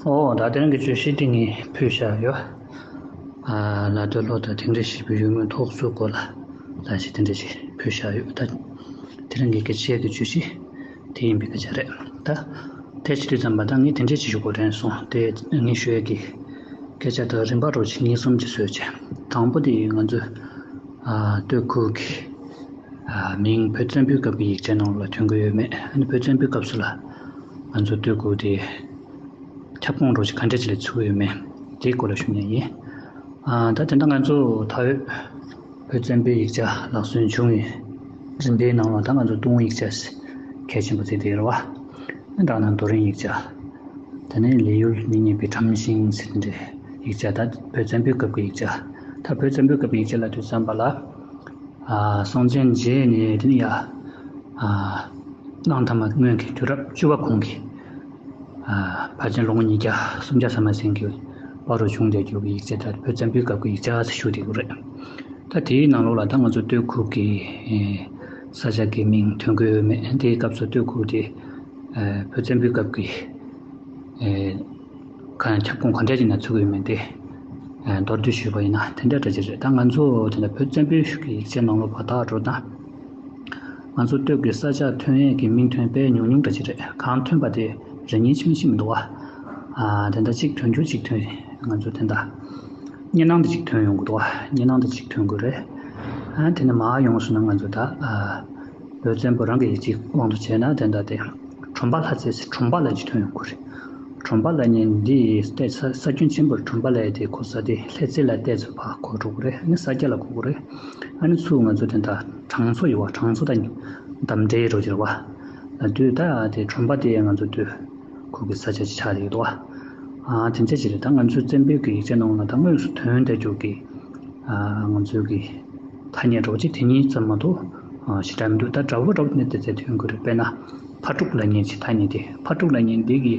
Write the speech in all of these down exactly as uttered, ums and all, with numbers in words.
ཨོ་ད་དེ་རིང་གི་བརྗོད་གཞི་དེ་ངས་ཕུལ་བཞག་ཡོད། ཨ་ལ་སྟོད་ལྷོ་དང་དིང་རི་ཞེས་པའི་ཡུལ་མིང་ཐོགས་སུ་གོ་ལ་ལ་ཞིག་དེ་འདྲ་ཞིག་ཕུལ་བཞག་ཡོད། ད་དེ་རིང་གི་སྐད་ཆའི་གི་བརྗོད་གཞི་དེ་ཡིན་པའི་སྐད་ཆ་རེད། ད་དེ་བྱེད་དུས་ཙམ་པ་ད་ངས་དེ་འདྲ་ཞིག་ཞུ་དགོས་དྲན་སོང་། དེ་ངས་ཞུ་ཡས་ཀྱི་སྐད་ཆ་དག་རིམ་པ་རོ་ཅིག་གཉིས་གསུམ་ཅིག་བཟོས་བྱས། དང་པོ་དེ་ང་ཚོས་ཨ་སྟོད་ཁུལ་གྱི་ཨ་མིང་བོད་བཙན་པོའི་སྐབས་ཀྱི་ཡིག་ཆའི་ནང་ལ་ཐོན་གྱི་ཡོད་མེད། ཨ་ནི་བོད་བཙན་པོའི་སྐབས་སུ་ལ་ང་ཚོ་སྟོད་ཁུལ་དེ་ཁྱབ་ཁོངས་རོ་ཅིག་ག་འདྲ་ཅིག་ལ་ཚུད་ཡོད་མེད་དེའི་སྐོར་ལ་ཞུ་མཁན་ཡིན། ཨ་ད་དེ་འདྲ་ང་ཚོ་ད་འོད་བོད་བཙན་པོའི་ཡིག་ཆ་ལག་སོན་བྱུང་བའི་རིམ་པའི་ནང་ལ་ད་ང་ཚོ་ཏུང་ཧོང་ཡིག་ཆ་ཟེར་གལ་ཆེན་པོ་ཚིག་དེ་རེད་བ། ཨ་ད་ནང་རྡོ་རིང་ཡིག་ཆ། དེ་ནས་ལི་ཡུལ་མི་རྙེད་པའི་ཁྲམ་ཤིང་ཟེར་དེ་འདྲའི་ཡིག་ཆ། ད་བོད་བཙན་པོའི་སྐབས་ཀྱི་ཡིག་ཆ། ད་བོད་བཙན་པོའི་སྐབས་ཀྱི་ཡིག་ཆ་ལ་དུས་བསམ་པ་ལ། ཨ་སྲོང་བཙན་རྗེས་ནས་དེ་ནས་ཡ། ཨ་གླང་དར་མ་སྔོན་གྱི་དུས་རབས་བཅུ་པ་གོང་གི་ཨ་ཕལ་ཆེར་ལོ་ངོ་ཉིས་བརྒྱ་སུམ་བརྒྱ་ཙམ་མ་ཟིན་གྱི་བར་དུ་བྱུང་བསྡད་རྒྱུ་གི་ཡིག་ཆ། ད་བོད་བཙན་པོའི་སྐབས་ཀྱི་ཡིག་ཆ་ཟེར་ཞུ་བསྡད་ཀྱི་རེད། ད་དེའི་ནང་ལོགས་ལ་ད་ང་ཚོ་སྟོད་ཁུལ་གྱི་ཨེ་ས་ཆ་གི་མིང་ཐོན་གྱི་ཡོད་མེད། དེའི་སྐབས་སུ་སྟོད་ཁུལ་དེ་ཨེ་བོད་བཙན་པོའི་སྐབས་ཀྱི་ཨེ་གང་ཁྱབ་ཁོངས་ག་འདྲ་ཅིག་ན་ཚུད་ཀྱི་ཡོད་མེད་དེ་ཨེ་མདོར་བསྡུས་ཞུས་པ་ཡིན་ན་དེ་འདྲ་འདྲ་ཅིག་རེད། ད་ང་ཚོ་དེ་འདྲ་བོད་བཙན་པོའི་གི་ཡིག་ཆའི་ནང་ལོགས་ཕར་བལྟ་འགྲོ་ན། ང་ཚོ་སྟོད་ཀྱི་ས་ཆ་ཐོན་ཡས་ཀྱི་མིང་ཐོན་དཔེ་ཉུང་ཉུང་འདྲ་ཅིག་རེད། གང་ཐོན་པ་དེ་རེ་ཉིན་ཕྱིན་ཕྱིན་མི་འདུག་བ། ཨ་དེ་འདྲ་གཅིག་ཐོན་རྒྱུ་གཅིག་ཐོན། ང་ཚོ་དེ་འདྲ་གཉན་ནག་འདི་གཅིག་ཐོན་ཡོང་གི་འདུག་བ། གཉན་ནག་འདི་གཅིག་ཐོན་དགོས་རེད། ཨ་དེ་ནས་མར་ཡོང་སོང་ན་ང་ཚོ་ད་ཨ་བོད་བཙན་པོ་རང་གི་ཡིག་ཆའི་དབང་དུ་བྱས་ན་དེ་འདྲ་དེ་ཁྲོམ་པ་ལྷ་རྩེ་ཟེར་ཁྲོམ་པ་ལ་གཅིག་ཐོན་ཡོང་གི་རེད། ཁྲོམ་པ་ལ་ཉན་འདི་ཏོག་ཙམ་ས་ཁྱོན་ཆེན་པོར་ཁྲོམ་པ་ལ་ཡ་དེ་ཁོ་ས་དེ་ལྷ་རྩེ་ལ་ཏོག་ཙམ་ཕར་འཁོར་འགྲོ་གི་རེད། ཨ་ནི་ས་སྐྱ་ལ་འཁོར་གི་རེད། ཨ་ནི་ཚུར་ང་ཚོ་དེ་འདྲ་གྲོང་ཚོ་ཡོད་བ། གྲོང་ཚོ་དང་འདབས་འབྲེལ་རོ་ཅིག་རེད་བ། ལ་དུས་ད་དེ་ཁྲོམ་པ་དེ་ང་ཚོ་དུས་ཁུལ་གྱི་ས་ཆ་ཅིག་ཆགས་ཡོད་དོ། ཨ་དེ་འདྲ་ཅིག་རེད། ད་ང་ཚོའི་བཙན་པོའི་གི་ཡིག་ཆའི་ནང་ལ་ད་དངོས་སུ་ཐོན་བསྡད་རྒྱུ་གི་ཨ་ང་ཚོའི་གི་ཐ་སྙད་འདྲ་བོ་ཅིག་དེ་གཉིས་ཙམ་མ་གཏོགས་ཨ་ཞེ་དྲག་མི་འདུག། ད་འདྲ་བོ་འདྲ་བོ་ནས་དེ་ཚོ་ཐོན་གི་རེད། དཔེར་ན་ཕ་ཕྲུག་ལབ་མཁན་ཅིག་ཐ་སྙད་དེ། ཕ་ཕྲུག་ལབ་མཁན་འདི་གི་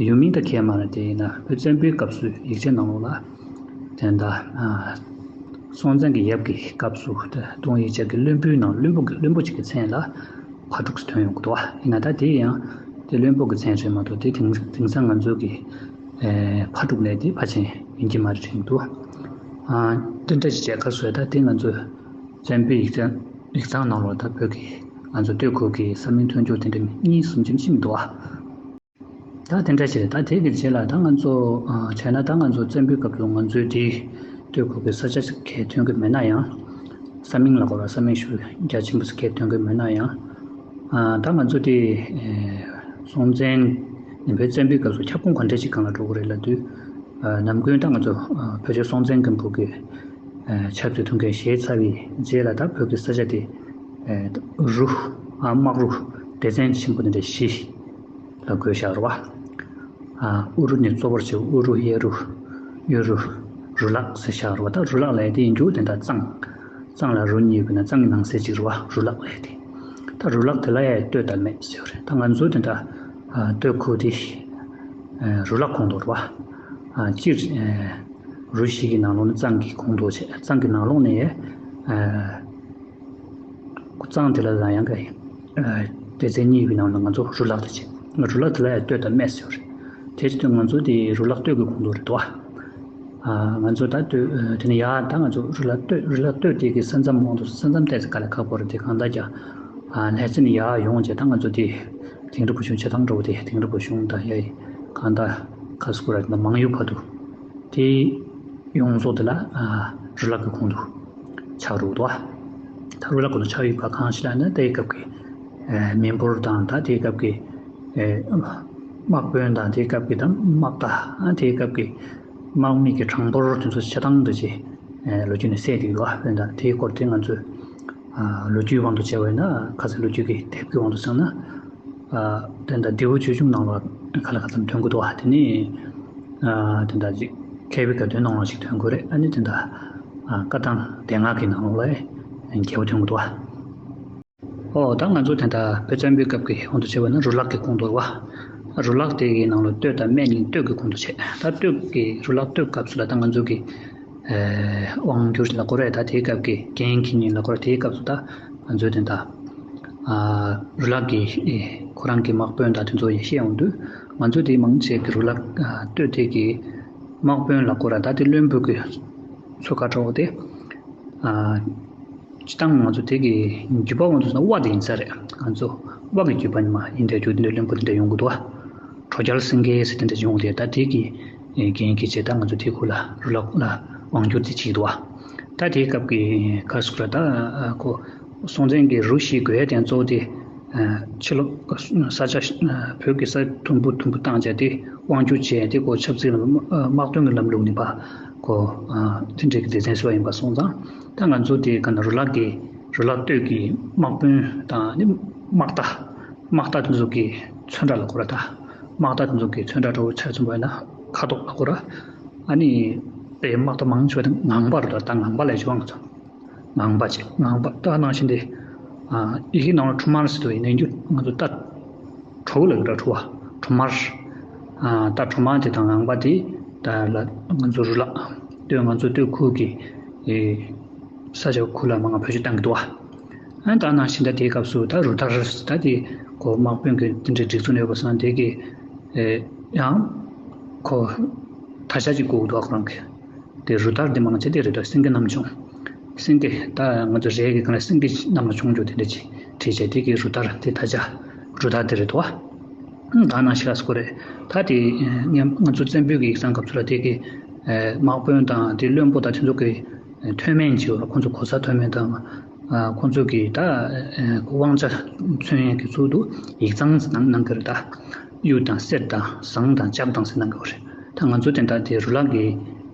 ཡུལ་མིང་ད་གས་མ་རེད། དེ་ཡིན་ན་བོད་བཙན་པོའི་སྐབས་སུ་ཡིག་ཆའི་ནང་ལོགས་ལ་དེ་འདྲ་ཨ་སྲོང་བཙན་གྱི་ཡབ་ཀྱི་སྐབས་སུ་ད་ཏུང་ཧོང་ཡིག་ཆ་གི་བློན་པོའི་ནང་བློན་པོ་གི་བློན་པོ་གཅིག་གི་མཚན་ལ་ཕ་ཕྲུག་ཟེར་ཐོན་ཡོང་གི་འདུག་བ། ཡིན་ན་ད་དེ་ཡང་དེ་བློན་པོ་གི་མཚན་རེད་མ་གཏོགས་དེ་དེང་དེང་སང་ང་ཚོ་གི་ཨེ་ཕ་ཕྲུག་ལབ་དེ་ཕལ་ཆེར་ཡིན་གྱི་མ་རེད་དྲན་གྱི་འདུག། ཨ་དེ་འདྲ་ཞིག་བྱས་ཁ་གསོས། ད་དེ་ང་ཚོ་བཙན་པོའི་ཡིག་ཚང་ཡིག་ཚང་ནང་ལོགས་ད་བོད་ཀྱི་ང་ཚོ་སྟོད་ཁུལ་གྱི་ས་མིང་ཐོན་རྒྱུ་དེ་འདྲ་གཉིས་གསུམ་ཅིག་ཕྱིན་འདུག་བ། ད་དེ་འདྲ་ཞིག་རེད། ད་དེ་གི་རྗེས་ལ་ད་ང་ཚོ་ཨ་བྱས་ན་ད་ང་ཚོ་བཙན་པོའི་སྐབས་སུ་ང་ཚོའི་དེའི་སྟོད་ཁུལ་གྱི་ས་ཆ་ཞིག་གས་ཐོན་གི་མེད་ན་ཡང་། ས་མིང་ལ་གོ་ར་ས་མིང་ཞུ་རྒྱ་ཆེན་པོ་ཞིག་གས་ཐོན་གི་མེད་ན་ཡང་། ཨ་ད་ང་ཚོ་དེ་ཨེ་སྲོང་བཙན་ནི་བོད་བཙན་པོའི་སྐབས་སུ་ཁྱབ་ཁོངས་ག་འདྲ་ཞིག་སྒང་ལ་འགྲོ་གི་རེད་ལབ་དུས། ཨ་ནམ་རྒྱུན་ད་ང་ཚོ་ཨ་བོད་ཆེན་སྲོང་བཙན་སྒམ་པོ་གི་ཨ་ཆབ་སྲིད་ཐུགས་འགན་བཞེས་ཚར་བའི་རྗེས་ལ་ད་བོད་ཀྱི་ས་ཆ་དེ་ཨ་རུ་ཨ་དམག་རུ་སྡེ་ཚན་ཆེན་པོ་དེ་འདྲ་བཞི་ལ་བགོས་བཞག་རེད་བ། ཨ་དབུ་རུ་ནས་གཙོ་བོར་བྱས། དབུ་རུ། གཡས་རུ། གཡོན་རུ། རུ་ལག་ཟེར་བཞག་རེད་བ། ད་རུ་ལག་ལབ་ཡ་དེ་ཡིན་རྒྱུ་དེ་འདྲ་གཙང་། གཙང་ལ་རུ་གཉིས་ཡོད་ན་གཙང་གི་ནང་གསེས་གཅིག་རེད་བ། རུ་ལག་ལབ་ཡ་དེ། ད་རུ་ལག་དེ་ལ་ཡ་སྟོད་དང་སྨད་ཟེར་བ་རེད། ད་ང་ཚོ་དེ་འདྲ་ཨ་སྟོད་ཁུལ་དེ་ཨ་རུ་ལག་ཁོངས་གཏོགས་རེད་བ། ཨ་སྤྱིར་ཨ་རུ་བཞི་གི་ནང་ལོགས་ནས་གཙང་གི་ཁོངས་གཏོགས་བྱས། གཙང་གི་ནང་ལོགས་ནས་ཨ་གཙང་དེ་ལ་ལ་ཡང་ག་ཨ་སྡེ་ཚན་གཉིས་ཡོད་པའི་ནང་ལ་ང་ཚོ་རུ་ལག་དེ་བྱས། ང་རུ་ལག་དེ་ལ་ཡང་སྟོད་དང་སྨད་ཟེར་བ་རེད། དེ་བྱེད་དུས་ང་ཚོ་དེ་རུ་ལག་སྟོད་ཀྱི་ཁོངས་གཏོགས་རེད་དོ། ཨ་ང་ཚོ་ད་སྟོད་དེ་ནས་ཡར་ད་ང་ཚོ་རུ་ལག་སྟོད་རུ་ལག་སྟོད་དེ་གི་ས་མཚམས་དབང་དུ། ས་མཚམས་ཏོག་ཙམ་དཀའ་ལས་ཁག་པོ་རེད། དེ་གང་ལྟར་ཀྱང་ཨ་ལྷ་རྩེ་ནས་ཡར་ཡོང་བྱས་ད་ང་ཚོ་དེ་དིང་རི་བུ་ཆུང་བྱེ་ཐང་འགྲོ་བ་དེ། དིང་རི་བུ་ཆུང་དང་ཡ་ཡི་གང་ལྟར་ཁ་སྐོར་ར་མང་ཡུལ་བར་དུ་དེ་ཡོངས་རྫོགས་དེ་ལ་ཨ་རུ་ལག་གི་ཁོངས་གཏོགས་ཆགས་འགྲོ་གི་འདུག་བ། ད་རུ་ལག་ཁོངས་གཏོགས་ཆགས་ཡོད་པ་གང་ཞིག་ལབ་ན་དེའི་སྐབས་ཀྱི་ཨ་མི་འབོར་དང་། ད་དེའི་སྐབས་ཀྱི་ཨ་དམག་དཔོན་དང་། དེའི་སྐབས་ཀྱི་ད་དམག་རྟ། ཨ་དེའི་སྐབས་ཀྱི་དམག་མི་གི་གྲངས་འབོར་དེ་ཚོ་ཆ་ཚང་འདྲ་ཅིག་ཨ་ལོ་རྒྱུས་ནས་གསལ་བསྡད་ཀྱི་འདུག་བ། དཔེར་ན་ད་དེའི་སྐོར་དེ་ང་ཚོས་ཨ་ལོ་རྒྱུས་དབང་དུ་བྱས་པ་ཡིན་ན། ཁ་སང་ལོ་རྒྱུས་ཀྱི་དེབ་ཀྱི་དབང་དུ་བྱས་ན། ཨ་དེ་འདྲ་ལྡེའུ་ཆོས་འབྱུང་ནང་ལ་ག་ལ་ག་ཙམ་ཐོན་གྱི་འདུག་བ། དེ་ནས་ཨ་དེ་འདྲ་ཅིག་མཁས་པའི་དགའ་སྟོན་ནང་ལ་ཞིག་ཐོན་གྱི་རེད། ཨ་ནི་དེ་འདྲ་ཨ་བཀའ་ཐང་སྡེ་ལྔ་གི་ནང་ལོགས་ལ་རྒྱས་པོ་ཐོན་གྱི་འདུག་བ། ཨོ་ད་ང་ཚོ་དེ་འདྲ་བོད་བཙན་པོའི་སྐབས་ཀྱི་དབང་དུ་བྱས་པ་ན་རུ་ལག་གི་ཁོངས་གཏོགས་རེད་བ། རུ་ལག་དེ་གི་ནང་ལ་སྟོད་དང་སྨད་གཉིས་སྟོད་ཀྱི་ཁོངས་གཏོགས་བྱས། ད་སྟོད་ཀྱི་རུ་ལག་སྟོད་སྐབས་སུ་ལ་ད་ང་ཚོ་གི་ཨེ་དབང་སྒྱུར་ལ་གོ་རེད། ད་དེའི་སྐབས་ཀྱི་འགན་འཁྱེར་མཁན་ལ་གོ་རེད། དེའི་སྐབས་སུ་ད་ང་ཚོའི་དེ་འདྲ་ཨ་རུ་ལག་གི་ཨེ་ཁོ་རང་གི་དམག་དཔོན་དང་དེ་ཚོ་ཡང་བཤད་ཡོང་དུས། ང་ཚོ་དེ་མང་ཆེ་གི་རུ་ལག་ཨ་སྟོད་དེ་གི་དམག་དཔོན་ལ་སྐོར་ར་ད་དེ་བློན་པོ་གི་ཚོ་ཁ་གྲོགས་དེ། ཨ་སྤྱི་བཏང་ང་ཚོ་དེ་གི་རྒྱུད་པ་ང་ཚོ་ན་དབའ་དེ་ཡིན་ས་རེད། ང་ཚོ་དབའ་གི་རྒྱུད་པ་ཉི་མ་ཡིན་དེ་རྒྱུ་དེ་འདྲ་བློན་པོ་དེ་འདྲ་ཡོང་གི་འདུག་བ། གྲོ་རྒྱལ་སེང་གེ་ཟེར་དེ་འདྲ་ཡོང་དེ་ད་དེ་གི་འགན་གི་བྱས་ད་ང་ཚོ་དེ་ཁུལ་ལ་རུ་ལག་ལ་དབང་སྒྱུར་དེ་བྱེད་ཀྱི་འདུག་བ། ད་དེའི་སྐབས་ཀྱི་ག་སུ་ར་ད་ཁོ་སྲོང་བཙན་གྱི་རུ་བཞི་དགོས་ཡ་དེ་གཙོ་བོ་དེ། ཕྱི་ལོགས་ས་ཆ་བོད་ཀྱི་ས་མཐོན་པོ་མཐོན་པོ་བཏང་བྱས་ཏེ་དབང་སྒྱུར་བྱས་ཏེ་ཁོ་ཆབ་སྲིད་ལ་དམག་དོན་གྱི་ལམ་ལུགས་ནི་པ་ཁོ་དེ་འདྲའི་གི་སྡེ་ཚན་བཟོས་པ་ཡིན་པ་སོང་ཙང་ད་ང་ཚོ་དེ་ག་ན་རུ་ལག་གི་རུ་ལག་སྟོད་ཀྱི་དམག་དཔོན་དང་ནི་དམག་རྟ་དམག་རྟ་དེ་ཚོ་གི་ཚོན་ཁྲ་ལ་གོ་ར་ད་དམག་རྟ་དེ་ཚོ་གི་ཚོན་ཁྲ་འདྲ་བོ་ཆ་ཚང་པ་ཡིན་ན་ཁ་དོག་ལ་གོ་ར་ཨ་ནི་དཔེ་དམག་རྟ་མང་ཆེ་བ་དེ་ངང་པ་རུ་ད་ད་ངང་པ་ལས་བྱུང་ང་ཚོ། ངང་པ་བྱས། ངང་པ་ད་ནང་བཞིན་དེ། ཨ་ཡི་གེ་ནང་ལ་ཁྲུ་དམར་ཟེར་དུ་ཡིན་ནའི་འདུག་ང་ཚོ་ད་གྲོ་ལ་ཡོད་ར་གྲོ་བ། གྲོ་དམར། ཨ་ད་གྲོ་དམར་དེ་དང་ངང་པ་དེ་ད་ལ་ང་ཚོ་རུ་ལག་སྟོད་ང་ཚོ་སྟོད་ཁུལ་གྱི་ཨེ་ས་ཆ་ཁུལ་ལ་མང་བ་བེད་སྤྱོད་བཏང་གི་འདུག་བ། ཨ་ད་ནང་བཞིན་ད་དེའི་སྐབས་སུ་ད་རུ་དར་ད་དེ་གོ་དམག་དཔོན་གྱི་དེ་འདྲའི་སྒྲིག་འཛུགས་ནས་ཡོད་པ་སང་དེ་གི་ཨེ་ཡང་གོ་ད་ཆ་ཅིག་དགོས་འདུག་ཁོ་རང་གི། དེ་རུ་དར་དེ་མང་ཆེ་དེ་རེད་དོ། སེང་གེ་རྣམ་བྱུང་། སེང་གེ་ད་ང་ཚོ་རས་ཀྱི་སྒང་ལ་སེང་གེ་རྣམས་ལ་བྱུང་འགྱོ་དེ་འདྲ་ཅིག་བྲིས་བྱས་དེ་གི་རུ་དར་དེ་ད་ཆ་རུ་དར་དེ་རེད་དོ། ད་ནང་བཞིན་ལ་སྐོར་རེད། ད་དེ་ང་ཚོ་བཙན་པོའི་གི་ཡིག་ཚང་སྐབས་སུ་ལ་དེ་གི་དམག་དཔོན་དང་དེ་བློན་པོ་དང་དེ་ཚོ་གི་མཐོ་དམན་བྱེད་པ་ཁོང་ཚོ་གོ་ས་མཐོ་དམན་དང་། ཁོང་ཚོ་གིས་ད་དབང་ཆ་མཚོན་ཡས་ཀྱི་ཚུལ་དུ་ཡིག་ཚང་ནང་གནང་གི་རེད་ད། གཡུ་དང་གསེར་དང་ཟངས་དང་ལྕགས་དང་ཟེར་གནང་གི་རེད། ད་ང་ཚོ་དེ་འདྲ་དེ་རུ་ལག་གི་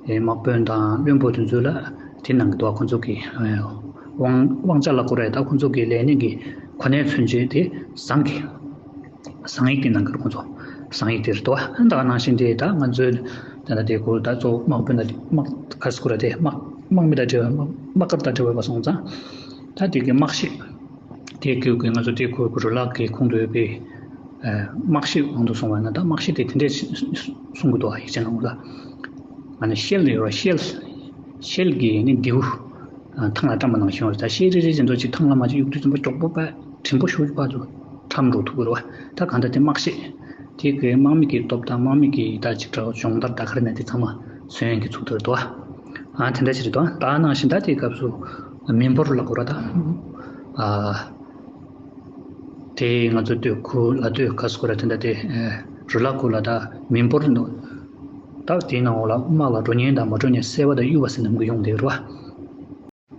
དམག་དཔོན་དང་བློན་པོ་དེ་ཚོ་ལ་དེ་གནང་གི་འདུག་ཁོང་ཚོ་གི་དབང་དབང་ཆ་ལ་བསྐུར་རེད་ད། ཁོང་ཚོ་གི་ལས་སྣེ་གི་གོ་གནས་མཚོན་བྱེད་དེ་ཟངས་ཀྱི་ཟངས་ཡིག་དེ་གནང་གི་རེད། ཁོང་ཚོ་ཟངས་ཡིག་དེ་རེད་དོ། ད་ག་ནང་བཞིན་དེ་ད་ང་ཚོའི་ད་ལྟ་དེ་ཁོ་ད་གཙོ་བོ་དམག་དཔོན་ལ་དམག་ག་སུ་ཁོ་ར་དེ་དམག་དམག་མི་དང་འབྲེལ་བའི་དམག་དམག་སྒར་དང་འབྲེལ་བའི་བ་སོང་ཙང་། ད་དེ་གི་དམག་ཤེད་དེ་ཁོ་གི་ང་ཚོ་དེ་ཁོ་གི་རུ་ལག་གི་ཁོངས་དུ་ཡོད་པའི་དམག་ཤེད་དབང་དུ་སོང་བ་ན་ད་དམག་ཤེད་དེ་དེ་འདྲས་གསུང་གི་འདུག་ཡིག་ཆ་ནང་ལ། ང་ནི་ཤེལ་ཡོད་ར་ཤེལ། ཤེལ་གྱི་ནི་མདེའུ། ཐང་ལ་བཀྲམ་པ་ནང་བཞིན་རེད། ད་ཤེལ་རེ་རེ་བཞིན་དུ་ཅིག་ཐང་ལ་མ་ཅིག་གཡུག་དུས་ཙམ་པ་མགྱོགས་པོ་པ་དྲིན་པོ་ཞུ་པ་ཚོ་ཁྲམ་འགྲོ་ཐུབ་དགོས་རེད་བ། ད་གང་ལྟར་དེ་དམག་ཤེད། དེ་གའི་དམག་མི་གི་སྟོབས་དང་དམག་མི་གི་ད་ཅིག་གྲགས་སྦྱོང་བརྡར་ད་ག་རེ་ནས་དེ་ཚང་མ་སོན་གྱི་ཚུགས་ཐུབ་རེད་དོ། ཨ་དེ་འདྲ་ཞིག་རེད་དོ། ད་ནང་བཞིན་ད་དེའི་སྐབས་སུ་མི་འབོར་ལ་གོ་ར་ད། ཨ་དེ་ང་ཚོ་སྟོད་ཁུལ་ལ་སྟོད་ག་སུ་གོ་ར་དེ་འདྲ་དེ་རུ་ལག་ཁུལ་ལ་ད་མི་འབོར་འདུག་ད་དེའི་ནང་འོག་ལ་དམག་ལ་འགྲོ་ཉེན་དང་མ་འགྲོ་ཉེན་གསལ་བ་དང་གཡུར་བ་ཟེར་ནམ་གུ་ཡོང་བསྡད་རེད་བ།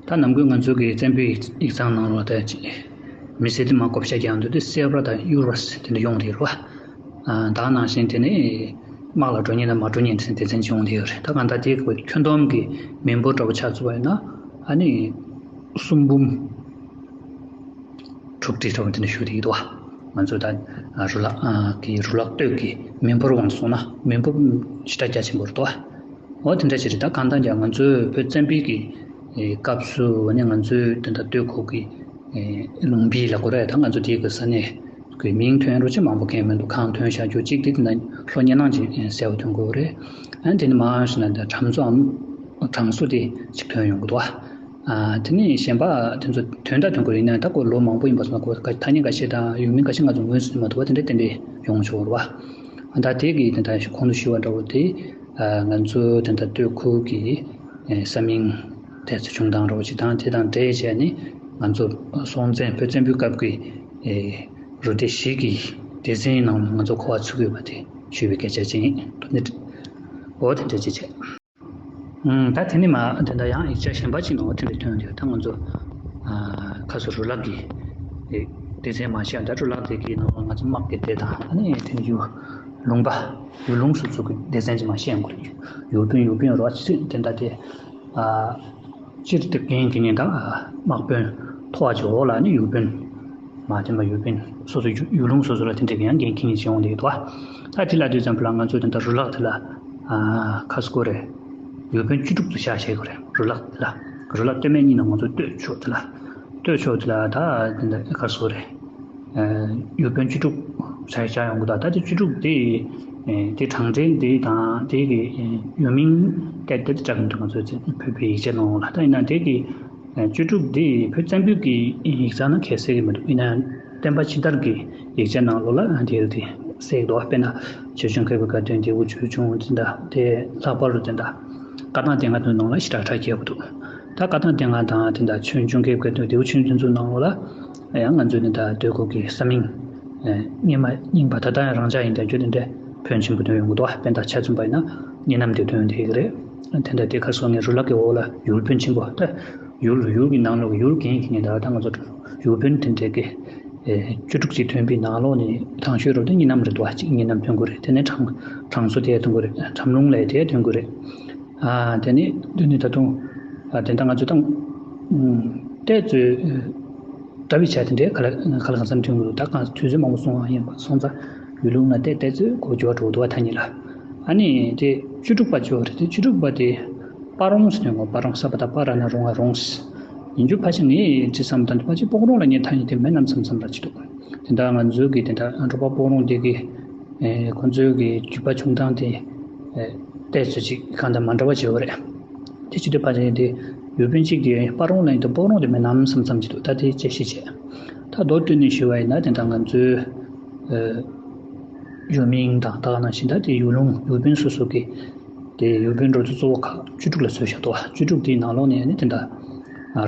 ད་ནམ་རྒྱུན་ང་ཚོ་གི་བཙན་པོའི་ཡིག་ཚང་ནང་ལ་ད་ཅི། མི་སེར་དེ་མ་བགོ་བཤའ་རྒྱག་འདོད་དུས་གསལ་བ་དང་གཡུར་བ་དེ་འདྲ་ཡོང་དེ་རུ། ད་ནང་བཞིན་དེ་ནས་དམག་ལ་འགྲོ་ཉེན་དང་མ་འགྲོ་ཉེན་དེ་སྡེ་ཚན་བྱུང་དེ་ཡོད་རེད། ད་གང་ལྟར་དེ་ཁྱོན་བསྡོམས་ཀྱི་མི་འབོར་འདྲ་བོ་ཆགས་ཚུགས་པ་ཡིན་ན་ཨ་ནི་གསུམ་འབུམ་དྲུག་ཁྲི་འདྲ་བོ་དེ་འདྲ་ཞུ་དེ་ཡོད་དོ། ང་ཚོ་ད་རུ་ལག་གི་རུ་ལག་སྟོད་ཀྱི་མི་འབོར་དབང་དུ་སོང་ན་མི་འབོར་ཞེ་དྲག་རྒྱ་ཆེན་པོ་རེད་དོ། འོ་དེ་འདྲ་ཞིག་རེད། ད་གང་ལྟར་ཀྱང་ང་ཚོའི་བོད་བཙན་པོའི་གི་སྐབས་སུ་ནི་ང་ཚོའི་དེ་འདྲ་སྟོད་ཁུལ་གྱི་ལུང་པའི་ལ་གོ་ར་ད་ང་ཚོ་དེའི་གི་ས་གནས་ཀྱི་མིང་ཐོན་རོགས་ཅིག་མང་པོ་མཁན་མི་འདུག་ཁང་ཐོན་བཞག་རྒྱུ་གཅིག་དེ་དེ་འདྲ་ལྷོ་གཉའ་ནང་ཅིག་གསལ་བོ་ཐོན་གོ་རེད། ཨ་དེ་ནི་མང་ཤོས་ན་འདྲ་གྲམ་སོའམ་གྲང་སོ་དེ་ཅིག་ཐོན་ཡོང་གི་འདུག་ཨ་དེ་ནི་གཞན་པ་དེ་ཚོ་ཐོན་ད་ཐོན་གོ་རེད། ཡིན་ན་ད་ཁོ་ལོ་མང་པོ་ཡིན་པ་སོང་ན་ཁོ་ཐ་སྙད་ཁ་ཤས་དང་ཡུལ་མིང་ཁ་ཤས་ང་ཚོ་ངོས་སུ་མ་ཐུབ་པ་དེ་འདྲ་ཏན་ཏན་ཡོང་ཆོག་རེད་བ། ད་དེ་གི་དེ་ལྟར་གོང་དུ་ཞུས་པ་འདྲ་བོ་དེ། ང་ཚོ་དེ་ལྟར་སྟོད་ཁུལ་གྱི་ས་མིང་དེ་ཚོ་བྱུང་སྟངས་འདྲ་བོ་ཅིག་དང་དེ་དང་འབྲེལ་བྱས་ནས་ང་ཚོ་སྲོང་བཙན་བོད་བཙན་པོའི་སྐབས་ཀྱི་རུ་སྡེ་བཞི་གི་སྡེ་ཚན་ནང་ལ་ང་ཚོ་གོ་བ་ཚུགས་ཡོད་པ་དེ་ཞུས་པའི་སྐད་ཆ་ཅིག་ཡིན། འོ་དེ་འདྲ་ཅིག་བྱས། ད་དེ་ནི་མ་དེ་འདྲ་ཡང་ཡིག་ཆ་གཞན་པ་ཅིག་ནང་དེ་འདྲ་ཐོན་ཡོད། ད་ང་ཚོ་ཁ་སོ་རུ་ལག་གི་སྡེ་ཚན་མ་བཤད་ད་རུ་ལག་དེ་གི་ནང་ང་ཚོ་དམག་གི་སྡེ་དང་ཨ་ནི་དེ་ནི་ཡུལ་ལུང་པ་ཡུལ་ལུང་སོ་སོ་གི་སྡེ་ཚན་ཅིག་མ་བཤད་དགོས་རེད། ཡུལ་དཔོན་ཡུལ་དཔོན་རོ་ཚིག་དེ་འདྲ་དེ་སྤྱིར་དུ་འགན་འཁྱེར་མཁན་དང་དམག་དཔོན་མཐོ་བ་ཅིག་འོག་ལ་ནི་ཡུལ་དཔོན། མ་དེ་མ་ཡུལ་དཔོན་སོ་སོ་ཡུལ་ལུང་སོ་སོ་ལ་དེ་འདྲའི་ཡང་འགན་འཁྱེར་མཁན་ཅིག་ཡོང་བསྡད་འདུག་ད་དེ་ལ་དུས་ཙམ་པ་ལ་ང་ཚོ་དེ་འདྲ་རུ་ལག་དེ་ལ་ཁ་སྐོར་རེད། ཡུལ་དཔོན་བཅུ་དྲུག་ཏུ་བཞག་བྱེད་དགོས་རེད། རུ་ལག་དེ་ལ་རུ་ལག་སྟོད་སྨད་གཉིས་ནང་ང་ཚོ་སྟོད་ཕྱོགས་དེ་ལ་སྟོད་ཕྱོགས་དེ་ལ་ད་དེ་འདྲ་ཁ་སྐོར་རེད། ཡུལ་དཔོན་བཅུ་དྲུག་བྱ་བྱ་ཡོང་གི་འདུག་ད་དེ་བཅུ་དྲུག་དེ་དེ་གྲངས་འདྲེན་དེ་དང་དེ་གི་ཡུལ་མིང་སྐད་དེ་དྲག་གི་འདུག་ང་ཚོའི་བོད་པའི་ཡིག་ཆ་ནང་ལ། ད་ཡིན་ན་དེ་གི་བཅུ་དྲུག་དེ་བོད་བཙན་པོའི་གི་ཡིག་ཚང་ན་གལ་སྲིད་ཀྱི་མི་འདུག་ཡིན་ན་བསྟན་པ་ཕྱི་དར་གི་ཡིག་ཆ་ནང་ལོགས་ལ་དེ་དེ་ ཟེར་གྱི་འདུག་དཔེར་ན་ཆོས་འབྱུང་མཁས་པའི་དགའ་སྟོན་ལྡེའུ་ཆོས་འབྱུང་དེ་འདྲ་དེ་ལྷག་པར་དུ་དེ་འདྲ་བཀའ་ཐང་སྡེ་ལྔ་དེ་ནང་ལ་ཞེ་དྲག་གྲགས་ཀྱི་ཡོད་འདུག་ད་བཀའ་ཐང་སྡེ་ལྔ་དང་དེ་འདྲ་ཆོས་འབྱུང་མཁས་པའི་དགའ་སྟོན་ལྡེའུ་ཆོས་འབྱུང་དེ་ཚོའི་ནང་ལོགས་ལ་ཡང་ང་ཚོས་དེ་འདྲ་སྟོད་ཁུལ་གྱི་ས་མིང་རྙིང་མ་རྙིང་པ་ད་ལྟ་ཡང་རང་འཇགས་ཡིན་དང་རྒྱུ་དེ་འདྲ་ཕོན་ཆེན་པོ་ཐོན་ཡོང་གི་འདུག་དཔེར་ན་ཆ་མཚོན་པ་ཡིན་ན་གཉིས་ནམ་དེ་ཐོན་ཡོང་གི་རེད། དེ་འདྲ་དེ་ག་སོང་ངས་རུ་ལག་གི་འོག་ལ་ཡུལ་དཔོན་ཆེན་པོ་ད་ཡུལ་ཡུལ་གྱི་ནང་ལོགས་ཀྱི་ཡུལ་རྒན་ཡིན་ནས་ད་ལྟ་ང་ཚོ་ཡུལ་དཔོན་དེ་འདྲ་གི་བཅུ་དྲུག་ཅིག་ཐོན་པའི་ནང་ལོགས་ནས་དང་ཤོས་རུ་དེ་གཉིས་ནམ་རེད་འདུག་བ། གཅིག་གཉིས་ནམ་ཐོན་གི་རེད། དེ་ནས་གྲངས་གྲངས་སུ་དེ་ཐོན་གི་རེད། གྲམ་ལུང་ལས་དེ་ཐོན་གི་རེད། ཨ་དེ་ནས་དེ་ནས་ད་དུང་ཨ་དེ་འདྲ་ང་ཚོ་ཏང་ཏེ་ཚོས་ད་བི་ཆ་དེ་འདྲའི་ག་ལ་ག་ལ་གང་འཚམ་ཐོན་གི་འདུག་ད་གང་དུས་ཚོད་མང་པོ་སོང་བ་ཡིན་པ་སོང་ཙང་ཡུལ་ལུང་ན་ཏེ་ཏེ་ཚོས་གོ་ཅོ་བ་འགྲོ་འདུག་བ། ཐ་སྙད་ལ་ཨ་ནི་དེ་བཅུ་དྲུག་པ་ཅོ་རེད། དེ་བཅུ་དྲུག་པ་དེ་སྤ་རོང་ཟེར་ནས་ངོ་སྤ་རོང་ས་པ་ད་སྤ་ར་ན་རོང་ཨ་རོང་ཡིན་རྒྱུ་ཕལ་ཆེར་ངས་ཅི་བསམ་ད་ཕལ་ཆེར་སྤོག་རོང་ལ་ངས་ཐ་སྙད་དེ་མེད་ནམ་བསམ་བསམ་ར་ཅི་འདུག་དེ་འདྲ་ང་ཚོའི་གི་དེ་འདྲ་འབྲོག་པ་སྤོག་རོང་དེ་གི་ཁོ་ཚོའི་གི་རྒྱུད་པ་བྱུང་སྟངས་དེ་ཏེ་ཚོས་ཅིག་གང་ལྟར་མ་འདྲ་བ་བྱེད་པ་རེད། དེ་ཅི་འདྲ་ཕལ་ཆེར་དེ་ཡུལ་དཔོན་གཅིག་དེ་སྤ་རོང་ལ་ཡིན་དུ་སྤོག་རོང་དེ་མེད་ནམ་བསམ་བསམ་ཅི་འདུག་ད་དེ་དཔྱད་ཞིབ་བྱས། ད་མདོར་བསྡུས་ནས་ཞུ་བ་ཡིན་ན་དེ་འདྲ་ང་ཚོའི་ཡུལ་མིང་དང་ད་ག་ནང་བཞིན་ད་དེ་ཡུལ་ལུང་ཡུལ་དཔོན་སོ་སོ་གི་དེ་ཡུལ་དཔོན་འགྲོ་དུས་གཙོ་བོ་ཁག་བཅུ་དྲུག་ལ་བཟོས་བཞག་འདུག་བཅུ་དྲུག་དེའི་ནང་ལོགས་ནས་ནི་དེ་འདྲ་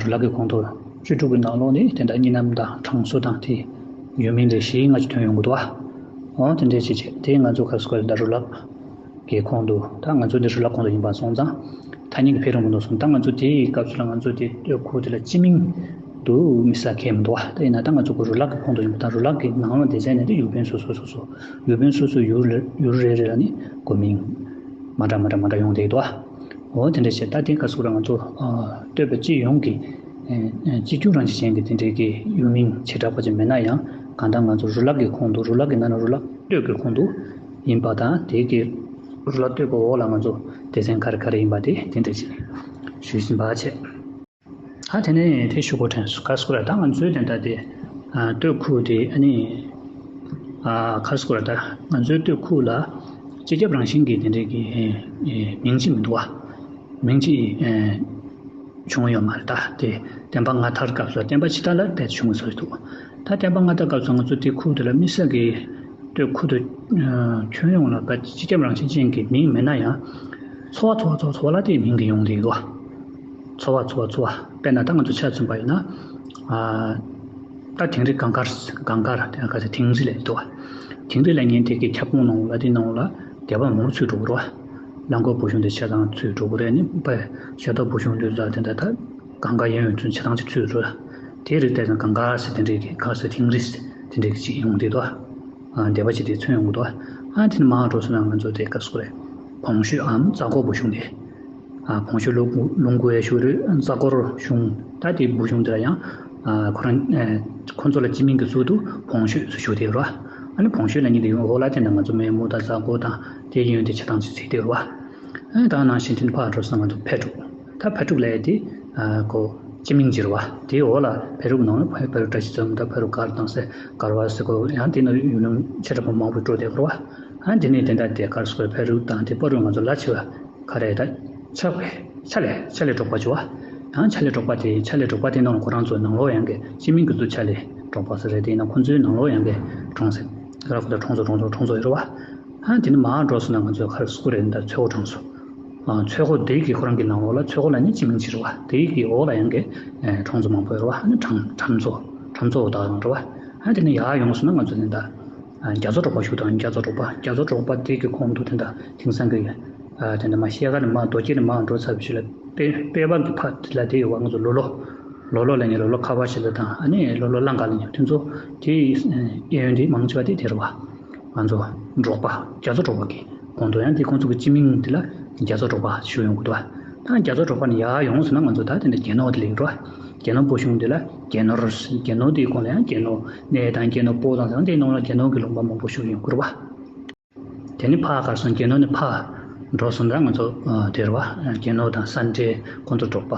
རུ་ལག་གི་ཁོངས་གཏོགས་བཅུ་དྲུག་གི་ནང་ལོགས་ནས་དེ་འདྲ་གཉིས་ནམ་དང་གྲངས་སུ་དང་དེ་ཡུལ་མིང་ལས་གཞི་ལྔ་ཅིག་ཐོན་ཡོང་གི་འདུག་འོ་དེ་འདྲས་བྱས་བྱས་དེ་ང་ཚོ་ག་རེ་ཟེར་དགོས་རེད། ད་རུ་ལག་གི་ཁོངས་འདུག་ད་ང་ཚོ་འདི་རུ་ལག་ཁོངས་སུ་ཡིན་པ་སོང་ཙང་ཐ་སྙད་ཀྱི་འཕེལ་རིམ་ཀུན་ཏུ་སོང་ད་ང་ཚོ་དེའི་སྐབས་སུ་ལ་ང་ཚོ་དེ་སྟོད་ཁུལ་དེ་ལ་སྤྱི་མིང་དུ་དམིགས་བསལ་གང་ཡང་མི་འདུག་བ། དེ་ཡིན་ན་ད་ང་ཚོ་གོ་རུ་ལག་གི་ཁོངས་སུ་ཡིན་པ་དང་རུ་ལག་གི་ནང་ལ་སྡེ་ཚན་ནས་དེ་ཡུལ་དཔོན་སོ་སོ་སོ་སོ་ཡུལ་དཔོན་སོ་སོའི་ཡུལ་ལ་ཡུལ་རེ་རེ་ལ་ནི་གོ་མིང་མ་འདྲ་མ་འདྲ་མ་འདྲ་ཡོང་བསྡད་འདུག་བ། འོ་དེ་འདྲ་བྱས་ད་དེ་ག་ཟེར་དགོས་རེད། ང་ཚོ་སྟོད་པ་སྤྱི་ཡོངས་ཀྱི་སྤྱི་རྒྱུ་རང་བཞིན་ཅན་གྱི་དེ་འདྲའི་གི་ཡུལ་མིང་བྱེ་བྲག་པ་ཅིག་མེད་ན་ཡང་གང་ལྟར་ང་ཚོ་རུ་ལག་གི་ཁོངས་འདུག་རུ་ལག་གི་ནང་ན་རུ་ལག་སྟོད་ཀྱི་ཁོངས་འདུག་ཡིན་པ་དང་དེ་གི་རུ་ལག་སྟོད་ཀྱི་འོག་ལ་ང་ཚོ་སྡེ་ཚན་ག་རེ་ག་རེ་ཡིན་པ་དེ་དེ་འདྲ་ཅིག་ཞུས་ཟིན་པ་བྱས། ཨ་དེ་ནས་དེ་ཞུ་དགོས་དྲན་སོང་། ག་རེ་ཟེར་དགོས་རེད། ད་ང་ཚོའི་དེ་འདྲ་དེ་སྟོད་ཁུལ་དེ་ཨ་ནི་ག་རེ་ཟེར་དགོས་རེད། ད་ང་ཚོའི་སྟོད་ཁུལ་ལ་སྤྱི་ཁྱབ་རང་བཞིན་གྱི་དེ་འདྲའི་གི་མིང་ཅིག་མི་འདུག་བ། མིང་ཅིག་བྱུང་ཡོད་མ་རེད། ད་དེ་བསྟན་པ་སྔ་དར་སྐབས་སུ་བསྟན་པ་ཕྱི་དར་ལ་དེ་བྱུང་བཟོས་འདུག་ད་བསྟན་པ་སྔ་དར་སྐབས་སུ་ང་ཚོ་དེ་ཁུལ་དེ་ལ་དམིགས་བསལ་གྱི་སྟོད་ཁུལ་དུ་ཁྱོན་ཡོངས་ལ་སྤྱི་ཁྱབ་རང་བཞིན་ཅན་གྱི་མིང་མེད་ན་ཡང་ཚོ་བ་ཚོ་བ་ཚོ་བ་ཚོ་བ་ལ་དེའི་མིང་གི་ཡོང་བསྡད་འདུག་ཚོ་བ་ཚོ་བ་ཚོ་བ་དཔེར་ན་ད་ང་ཚོ་ཆ་མཚོན་པ་ཡིན་ན་ད་དིང་རི་གངས་དཀར་གངས་དཀར་དེ་ག་ཚོད་དིང་རི་ལ་འདུག་བ། དིང་རི་ལ་ཉན་དེ་གི་ཁྱབ་ཁོངས་ནང་ལ་དེ་ནང་ལ་སྡེ་པ་མང་པོ་ཚུད་འགྲོ་གི་རེད་བ། གླང་གོག་བུ་ཆུང་དེ་ཆ་ཚང་ཚུད་འགྲོ་གི་རེད། ནི་པ་ཤ་སྟག་བུ་ཆུང་ལུས་ལ་དེ་འདྲ་ད་གངས་དཀར་གཡས་གཡོན་ཚུན་ཆ་ཚང་ཅིག་ཚུད་འགྲོ། དེ་རིགས་དེ་ཚང་གངས་དཀར་ཟེར་དེ་འདྲས་ཀྱི་གངས་ཟེར་དིང་རི་ཟེར་དེ་འདྲས་ཀྱི་ཅིག་ཡོང་བསྡད་འདུག་སྡེ་པ་ཅིག་དེ་མཚོན་ཡོང་གི་འདུག་ཨ་དེ་ནི་མར་འགྲོ་སོང་ན་ང་ཚོ་དེ་ག་ཟེར་དགོས་རེད། བོང་ཤོད་འམ་རྩ་འགོག་བུ་ཆུང་དེ། ཨ་བོང་ཤོད་ལུང་ལུང་དགོས་ཡ་ཤོད་རེད། རྩ་འགོག་གཞུང་ད་དེ་བུ་ཆུང་དེ་ལ་ཡང་ཨ་ཁོ་རང་ཨ་ཁོ་ཚོ་ལ་སྤྱི་མིང་གི་ཚུལ་དུ་བོང་ཤོད་ཟེར་ཞུ་བསྡད་ཡོད་རེད་བ། ཨ་ནི་བོང་ཤོད་ལབ་མཁན་དེ་ཡོང་འོག་ལ་དེ་ནི་ང་ཚོ་མེ་མུར་དང་རྩ་འགོག་དང་དེ་ཡོན་དེ་ཆ་ཚང་ཅིག་ཚིག་དེ་ཡོད་རེད་བ། ཨ་ནི་ད་ནང་བཞིན་དེ་ནི་ཕར་འགྲོ་སོང་ན་ང་ཚོ་ཕེ་ཕྲུག་ད་ཕེ་ཕྲུག་ལབ་ཡ་དེ་ཨ་ཁོ་སྤྱི་མིང་ཅིག་རེད་བ། དེའི་འོག་ལ་ཕེ་ཕྲུག་ནང་ལ་ཕེ་ཕེ་ཕྲུག་བཀྲ་ཤིས་བརྩོན་དང་ཕེ་ཕྲུག་མགར་དང་ཟེར་མགར་བ་ཟེར་ཁོ་ཡང་དེ་ནི་ཡུལ་ལུང་ཆེ་དྲགས་པ་མང་པོ་འགྲོ་བསྡད་ཡོད་རེད་བ། ཨ་དེ་ནས་དེ་འདྲ་དེ་ག་རེ་ཟེར་དགོས་རེད། ཕེ་ཕྲུག་དང་དེ་བར་དུ་ང་ཚོ་ལ་ཆེ་བ། ག་རེ་ད། ཕྱག་དཔེ། ཕྱག་ལས་ཕྱག་ལས་འབྲོག་པ་བྱུང་བ། ཡང་ཕྱག་ལས་འབྲོག་པ་དེ་ཕྱག་ལས་འབྲོག་པ་དེ་ནང་ལ་ཁོ་རང་ཚོ་ནང་ལོགས་ཡང་གི་སྤྱི་མིང་གི་ཚུལ་ཕྱག་ལས་འབྲོག་པ་ཟེར་རེད། དེ་ཡིན་ན་ཁོ་ཚོའི་ནང་ལོགས་ཡང་གི་གྲོང་གསེབ་ར་ཁོ་ད་གྲོང་ཚོ་གྲོང་ཚོ་གྲོང་ཚོ་ཡོད་རེད་བ། ཨ་དེ་ནི་མར་འགྲོ་སོང་ན་ང་ཚོས་ག་རེ་ཟེར་དགོས་རེད། འདི་ཚོད་དགོ་གྲོང་ཚོ། ཨ་ཚོད་དགོ་དེ་གི་ཁོ་རང་གི་ནང་ལོགས་ལ་ཚོད་དགོ་ལབ་ནི་སྤྱི་མིང་ཅིག་རེད་བ། དེ་གི་འོག་ལ་ཡང་གི་གྲོང་ཚོ་མང་པོ་ཡོད་རེད་བ། ཨ་ནི་གྲམ་གྲམ་ཚོ་གྲམ་ཚོ་འོག་ད་ཡོང་རེད་བ། ཨ་དེ་ནི་ཡར་ཡོང་སོང་ན་ང་ཚོ་དེ་འདྲ། རྒྱ་མཚོ་འབྲོག་པ་ཞུ་དང་། རྒྱ་མཚོ་འབྲོག་པ། རྒྱ་མཚོ་འབྲོག་པ་དེ་གི་ཁོངས་འདུ་དེ་འདྲ་དེང་སང་གི་ཨ་དེ་འདྲ་མ་ཤེལ་དཀར་ནས་མར་རྡོ་སྐྱེས་ནས་མར་འགྲོ་ཚར་བའི་ཤུལ་ལ་དཔལ་དཔལ་བ་གི་ཕ་དེ་ལ་དེ་ཡོད་བ། ང་ཚོ་ལོ་ལོ་ལོ་ལོ་ལབ་ནས་ལོ་ལོ་ཁ་པར་ཞིག་ལ་དང་། ཨ་ནི་ལོ་ལོ་གླང་ག་ལ་ཉོ་དེ་ཚོ་དེ་གཡས་གཡོན་དེ་མང་ཆེ་བ་དེ་དེ་རེད་བ། ང་ཚོ་འབྲོག་པ་རྒྱ་མཚོ་འབྲོག་པ་གི་ཁོངས་འདུ། ཡང་དེ་ཁོང་ཚོ་གི་སྤྱི་མིང་དེ་ལ་རྒྱ་མཚོ་འབྲོག་པ་ཞུ་ཡོང་གི་འདུག་བ། ད་རྒྱ་མཚོ་འབྲོག་པ་ནས་ཡར་ཡོང་སོང་ན་ང་ཚོ་ད་དེ་འདྲ་རྒྱ་ནོར་དེ་ལེགས་འགྲོ། རྒྱ་ནོར་བུ་གཞུང་དེ་ལ་རྒྱ་ནོར། རྒྱ་ནོར་དེའི་ཁོངས་ལ་ཡང་རྒྱ་ནོར་གནས་དང་རྒྱ་ནོར་སྤོ་དང་ཟེར་ན་དེའི་ནང་ལ་རྒྱ་ནོར་གྱི་ལུང་པ་མང་པོ་ཞིག་ཡོང་གི་རེད་བ། དེ་ནི་ཕར་གར་སོང་། རྒྱ་ནོར་ནི་ཕར་འགྲོ་སོང་ད་ང་ཚོ་དེ་རེད་བ། རྒྱ་ནོར་དང་ས་འབྲས་ཁོང་ཚོ་འབྲོག་པ་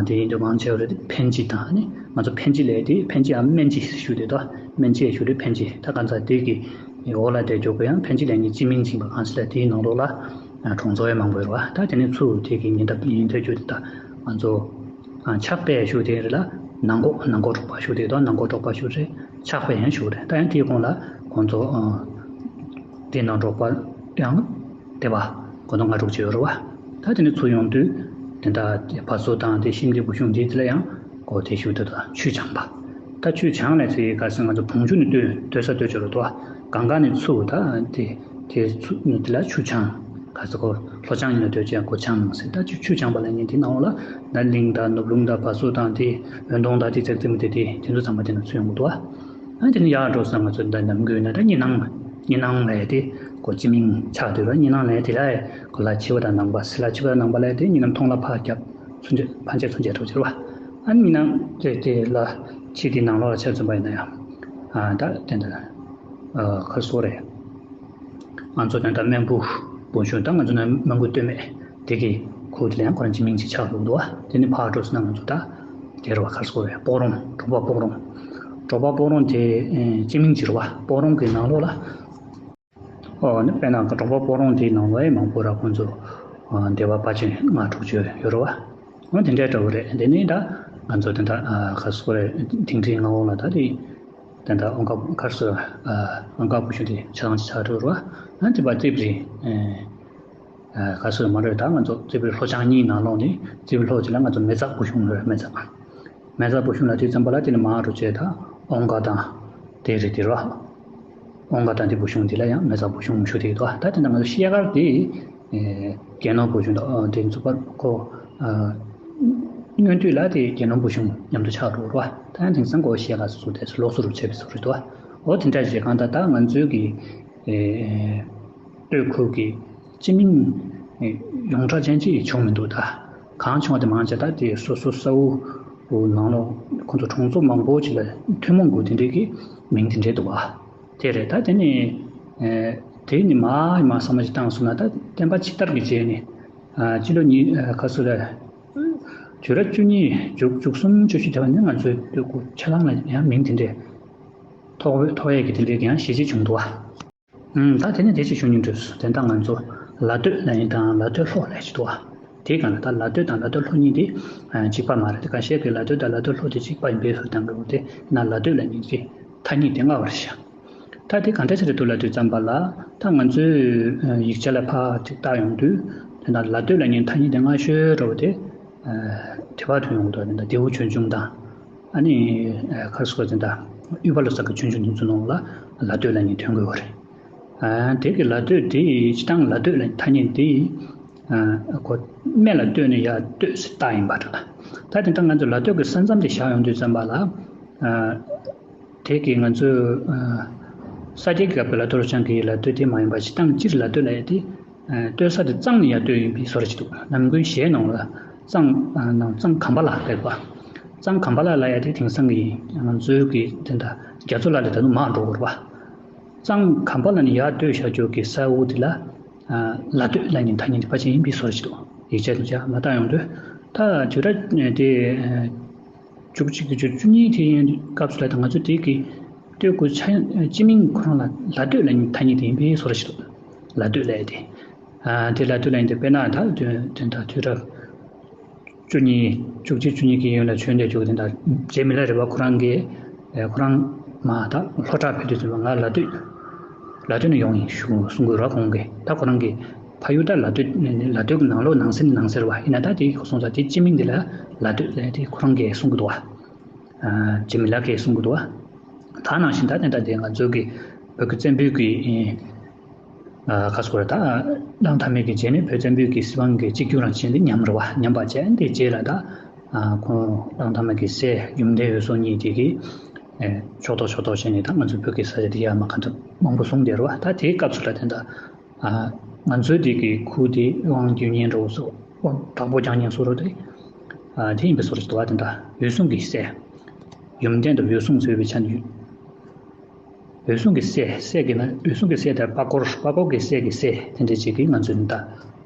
དེ་ཡིན་དུས་མང་ཆེ་བ་རེད། འཕན་སྤྱི་དང་ནི་ང་ཚོ་འཕན་སྤྱི་ལས་དེ་འཕན་སྤྱི་ཡང་སྨན་སྤྱི་ཞུ་དེ་དོ། སྨན་སྤྱི་ཞུ་དེ་འཕན་སྤྱི་ད་ག་ཚ་དེ་གི་འོག་ལ་དེ་འཇོག་གི་ཡང་འཕན་སྤྱི་ལས་ངའི་སྤྱི་མིང་ཕྱིན་པ་གང་ཟེར་ལ་དེའི་ནང་ལོགས་ལ་གྲོང་ཚོ་ཡང་མང་པོ་ཡོད་རེད་བ། ད་དེ་ནི་ཚུར་དེ་གི་ཉེ་འདབས་ཡིན་དུས་རྒྱུ་དེ་ད་ང་ཚོ་ཕྱག་དཔེ་ཞུ་དེ་རེད་ལ་ནང་གོ་ནང་གོ་འབྲོག་པ་ཞུ་དེ་དང་ནང་གོ་འབྲོག་པ་ཞུ་རེད། ཕྱག་དཔེ་ཡང་ཞུ་རེད། ད་ཡང་དེའི་གོང་ལ་ཁོང་ཚོ་ དེ་ནང་འབྲོག་པ་ཡང་སྡེ་པ་གོ་ནོར་ལྔ་དྲུག་ཅིག་ཡོད་རེད་བ། ད་དེ་ནས་ཚུར་ཡོང་དུས་དེ་འདྲ་བ་སོ་དང་དེ་ཤིང་འདི་བུ་ཆུང་འདི་དེ་ལ་ཡང་གོ་དེ་ཞུ་དུས་ད་ཆུ་བྱང་པ། ད་ཆུ་བྱང་ལས་ཚེ་ག་ཟེར་ང་ཚོ་བོང་ཆུ་ནས་བཏོད་བཏོད་ས་བཏོད་ཆོག་རེད་དོ། གང་ག་ནས་ཚུར་ད་དེ་དེ་ཚུ་དེ་ལ་ཆུ་བྱང་ག་ཟེར་གོ་ལྷོ་བྱང་ཡིན་ན་བཏོད་ཅེས་གོ་བྱང་ཟེར། ད་ཆུ་ཆུ་བྱང་པ་ལ་ཉིན་དེ་ནང་ལ་ད་གླིང་དང་ནོར་ལུང་དང་བ་སོ་དང་དེ་འོན་སྟོང་དང་དེ་ཙག་ཙིག་མི་དེ་དེ་དེ་ཚོ་ཚང་མ་དེ་ནང་ཚུར་ཡོང་གི་འདུག་བ། ཨ་དེ་ནས་ཡར་འགྲོ་ས་ང་ཚོ་ད་ནམ་རྒྱུན་ན་ད་ཉི་སྣང་། ཉི་སྣང་ལས་དེ་གོ་སྤྱི་མིང་ཆགས་འདུག་ར། ཉི་སྣང་ལས་དེ་ལ་གོ་ལ་ཕྱི་པ་དང་ནང་པ་སེ་ལ་ཕྱི་པ་དང་ནང་པ་ལས་དེ་ཉི་སྣང་མཐོང་ལ་ཕར་རྒྱབ་ཚུན་ཆད་ཕན་ཆད་ཚུན་ཆད་འགྲོ་ཕྱིར་བ། ཨ་ཉི་སྣང་དེ་དེ་ལ་ཕྱི་དེ་ནང་ལོགས་ལ་ཆ་མཚོན་པ་ཡིན་ན་ཡང་ཨ་ད་དེ་འདྲ་ཨ་ཁར་སོ་རེད། ང་ཚོ་དེ་འདྲ་སྨན་བུ་བུ་ཆུང་ད་ང་ཚོ་ནང་སྨན་བུ་སྟོད་སྨད་དེ་གི་ཁུལ་དེ་ལ་ཡང་ཁོ་རང་སྤྱི་མིང་ཅིག་ཆགས་འདུག་འདུག་བ། དེ་ནི་ཕར་འགྲོ་སོང་ན་ང་ཚོ་ད་དེ་རུ་བ་ཁར་སོ་རེད། སྤོག་རོང་འབྲོག་པ་སྤོག་རོང་། འབྲོག་པ་སྤོག་རོང་དེ་ཨེ་སྤྱི་མིང་ཅིག་རུ་བ་སྤོག་རོང་གི་ནང་ལོགས་ལ། ཨོ་ནི་དཔེར་ན་འབྲོག་པ་སྤོག་རོང་དེའི་ནང་ལོགས་ཨེ་མང་པོ་ར་ཁོང་ཚོ་ཨ་སྡེ་པ་དཔའ་ཆེན་ལྔ་དྲུག་ཅུ་ཡོད་རུ་བ། འོ་དེ་འདྲའི་འདྲ་བོ་རེད། དེ་ནི་ད་ང་ཚོ་དེ་འདྲ་ཨ་ཁར་སོ་རེད། དིང་ཁྲིའི་མངའ་འོག་ལ་ད་དེ། དེ་འདྲ་ཨོང་ཀ་ཁར་སོ་ཨ་ཨོང་ཀ་བུ་ཆུང་དེ་ཆ་ཚང་ཅིག་ཆགས་འགྲོ་རུ་བ། ཨ་དེ་པ་རྩིབ་རི་ཨ་ཁར་སོ་མ་རེད། ད་ང་ཚོ་རྩིབ་རི་ལྷོ་བྱང་གཉིས་ནང་ལོགས་ནི་རྩིབ་རི་ལྷོ་ཅིག་ལ་ང་ཚོ་མེ་བཙག་བུ་ཆུང་རེད། མེ་བཙག་མེ་བཙག་བུ་ཆུང་ལ་དེ་ཙམ་པ་ལ་དེ་ནི་མ་རུ་བྱས་ད་ཨོང་ཀ་དང་དེ་རི་དེ་རུ་བ། ཨོང་ཀ་དང་དེ་བུ་ཆུང་དེ་ལ་ཡང་མེ་བཙག་བུ་ཆུང་ཞུ་དེ་ཡོད་དོ། ད་དེ་འདྲ་ང་ཚོ་ཤེལ་དཀར་དེ་ཨེ་རྒྱལ་ནོར་བུ་ཆུང་དང་ཨ་དེ་ཚོ་པར་ཁོ་ཨ་སྔོན་དུས་ལ་དེ་རྒྱལ་ནོར་བུ་ཆུང་མཉམ་དུ་ཆགས་འགྲོ་རུ་བ། ད་ཡང་དེང་སང་ཁོ་ཤེལ་དཀར་སོ་སོ་དེ་ཚོ་ལོགས་སུ་རུ་བྱས་པའི་བཟོ་རེད་དོ། འོ་དེ་འདྲ་བྱས་གང་ལྟར་ད་ང་ཚོའི་གི་ཨེ་སྟོད་ཁུལ་གི་སྤྱི་མིང་ཨེ་ཡོངས་གྲགས་ཅན་ཅིག་བྱུང་མི་འདུག་ད་གང་བྱུང་བ་དེ་མང་ཆེ་ད་དེ་སོ་སོ་ས་འུ་ནང་ལོགས་ཁོང་ཚོ་གྲོང་ཚོ་མང་པོ་ཅིག་ལ་ཐུན་མོང་གི་དེ་འདྲའི་གི་མིང་དེ་འདྲའི་འདུག་བ། དེ་རེད། ད་དེ་ནི་ཨེ་དེ་ནི་མ་མ་བསམ་བློ་ཞིག་བཏང་སོང་ན་ད་བསྟན་པ་ཕྱི་དར་གྱི་རྗེས་ནས་ཨ་སྤྱི་ལོ་ཉིས་ཨ་ཁ་སུ་རེད། དུས་རབས་བཅུ་གཉིས་བཅུ་བཅུ་གསུམ་བཅུ་བཞི་དེ་བ་ནི་ང་ཚོའི་སྟོད་ཁུལ་ཆ་ཚང་ལ་ཡང་མིང་དེ་འདྲའི་ཐོགས་ཐོགས་ཡས་ཀྱི་དེ་འདྲའི་ཡང་གཞི་བྱས་བྱུང་འདུག་བ། ཨུམ། ད་དེ་ནས་དེ་ཅིག་ཞུ་སྙིང་འདོད་སོང་། དེ་འདྲ་ང་ཚོ་ལ་སྟོད་ལབ་མཁན་དང་ལ་སྟོད་ལྷོ་ལབ་ཅིག་འདུག་བ། དེའི་སྒང་ལ་ད་ལ་སྟོད་དང་ལ་སྟོད་ལྷོ་གཉིས་དེ་ཨ་གཅིག་པ་མ་རེད། དེ་ཁ་ཤས་ཀྱིས་ལ་སྟོད་དང་ལ་སྟོད་ལྷོ་དེ་གཅིག་པ་ཡིན་པའི་བཟོ་བཏང་གི་འདུག་དེ་ན་ལ་སྟོད་ལབ་མཁན་གྱི་ཐ་སྙད་དེ་སྔ་བ་རེད་ཤག་ད་དེ་གང་འདྲ་ཞིག་རེད་འདུག་ལབ་དུས་ཙམ་པ་ལ་ད་ང་ཚོའི་ཡིག་ཆ་ལ་ཕར་ཅིག་བལྟ་ཡོང་དུས་དེ་ན་ལ་སྟོད་ལབ་མཁན་ཐ་སྙད་དེ་སྔ་ཤོས་འདྲ་བོ་དེ་ཨ་དེ་བར་དུ་ཡོང་གི་འདུག་དེ་ན་ལྡེའུ་ཆོས་འབྱུང་དང་ཨ་ནི་ཨ་ཁར་སོ་དེ་འདྲ་དབུས་པ་ལོ་ཙཱ་གི་ཆོས་འབྱུང་དེ་ཚོ་ནང་ལ་ལ་སྟོད་ལབ་མཁན་ཐོན་གི་ཡོད་རེད། ཨ་དེ་གི་ལ་སྟོད་དེ་སྤྱིར་བཏང་ལ་སྟོད་ལབ་ཐ་སྙད་དེ་ཨ་ཁོ་སྨད་ལ་སྟོད་ནས་ཡར་སྟོད་ཟེར་རྟགས་ཡིན་པ་འདྲ། ད་དེ་འདྲ་ང་ཚོ་ལ་སྟོད་ཀྱི་ས་མཚམས་དེ་བཞག་ཡོང་དུས་ཙམ་པ་ལ་ཨ་དེ་གི་ང་ཚོའི་ཨ་ས་སྐྱའི་སྐབས་ཀྱི་ལ་སྟོད་ལྷོ་བྱང་གི་ལ་སྟོད་དེ་མ་ཡིན་པ་སྤྱིར་བཏང་སྤྱིར་ལ་སྟོད་ལབ་ཡ་དེ་ཨ་སྟོད་ས་དེ་གཙང་ནས་ཡར་སྟོད་ཡིན་པའི་བཟོ་འདྲ་ཅིག་འདུག་ནམ་རྒྱུན་གཞས་ནང་ལ་གཙང་ཨ་ནང་གཙང་གམ་པ་ལ་ལབ་པ། གཙང་གམ་པ་ལ་ལབ་ཡ་དེ་དེང་སང་གི་ང་ཚོའི་གི་དེ་འདྲ་རྒྱ་མཚོ་ལ་ལས་ད་དུང་མར་འགྲོ་དགོས་རེད་པ། གཙང་གམ་པ་ལ་ནི་ཡར་སྟོད་བཞག་རྒྱུ་གི་ས་འོག་དེ་ལ་ཨ་ལ་སྟོད་ལབ་མཁན་ཐ་སྙད་དེ་ཕལ་ཆེར་ཡིན་པའི་བཟོ་འདྲ་ཅིག་འདུག་ཡིག་ཆ་དུ་ཆ་མ་བལྟ་ཡོང་དུས་ད་དུས་རབས་དེ་བཅུ་གཅིག་གི་བཅུ་གཉིས་དེ་ཡན་སྐབས་སུ་ལ་ད་ང་ཚོ་དེ་གི་སྟོད་ཁུལ་ཆ་སྤྱི་མིང་ཁོ་རང་ལ་ལ་སྟོད་ལབ་མཁན་ཐ་སྙད་དེ་ཡིན་པའི་བཟོ་འདྲ་ཞིག་འདུག་ལ་སྟོད་ལབ་ཡ་དེ། ཨ་དེ་ལ་སྟོད་ལབ་མཁན་དེ་དཔེར་ན་ད་དོན་དོན་དག་དུས་རབས་བཅུ་གཉིས་བཅུ་གཅིག་བཅུ་གཉིས་ཀྱི་ཡན་ལ་བྱོན་བསྡད་རྒྱུ་དེ་འདྲ་རྗེ་མི་ལ་རས་པ་ཁོ་རང་གིས་ཨེ་ཁོ་རང་མ་ད་ལྷོ་བྲག་ཕེབས་དུས་ཙམ་པ་ང་ལ་སྟོད་ལ་སྟོད་ནས་ཡོང་ཡིན་ཞུ་གསུང་གི་ར། ཁོང་གིས་ད་ཁོ་རང་གིས་ཕ་ཡུལ་ད་ལ་སྟོད་ནས་ལ་སྟོད་ཀྱི་ནང་ལོགས་ནང་གསེས་ནས་ནང་གསེས་རེད་པ། ཡིན་ན་ད་དེ་ཁོ་སོང་ཙང་དེ་སྤྱི་མིང་འདི་ལ་ལ་སྟོད་ལབ་དེ་ཁོ་རང་གིས་གསུང་གི་འདུག་བ། ཨ་འཇིགས་མེད་ལགས་ཀྱིས་གསུང་གི་འདུག་བ། ད་ནང་བཞིན་ད་དེ་འདྲ་དེ་ང་ཚོ་གི་བོད་ཀྱི་བཙན་པོའི་གི་ཨ་ཁ་སྐོར་ད་གླང་ཐ་མའི་གི་རྗེས་ནས་བོད་བཙན་པོའི་གི་སྲིད་དབང་གི་གཅིག་གྱུར་རང་བཞིན་དེ་ཉམས་རེད་བ། ཉམས་པ་བྱས་འདི་རྗེས་ལ་ད་ཨ་ཁོང་གླང་ཐ་མ་གི་སྲས་ཡུམ་བརྟན་འོད་སྲུང་གཉིས་དེ་གི་ཨེ་ཕྱོགས་གཏོགས་ཕྱོགས་གཏོགས་བྱས་ནས་ད་ང་ཚོ་བོད་ཀྱི་ས་ཆ་དེ་ཡར་མར་ག་ཚོད་མང་པོ་བཟུང་བསྡད་རེད་བ། ད་དེའི་སྐབས་སུ་ལ་དེ་འདྲ་ཨ་ང་ཚོའི་དེ་གི་ཁུལ་དེ་དབང་བསྒྱུར་མཁན་འདྲ་བོ་སོགས་དབང་དྲག་པོ་རྒྱག་མཁན་བཟོ་འདྲ་དེ་ཨ་དེ་ཡིན་པའི་བཟོ་འདྲ་ཞིག་འདུག་བ། དེ་འདྲ་འོད་སྲུང་གི་སྲས་ཡུམ་བརྟན་དང་འོད་སྲུང་ཟེར་བའི་ཆ་ནས་འོད་སྲུང་གི་སྲས། སྲས་ཀྱི་ན་འོད་སྲུང་གི་སྲས་དེ་པ་ཀོར། པ་ཀོར་གི་སྲས་ཀྱི་སྲས་དེ་འདྲ་ཅིག་གིས་ང་ཚོའི་ད་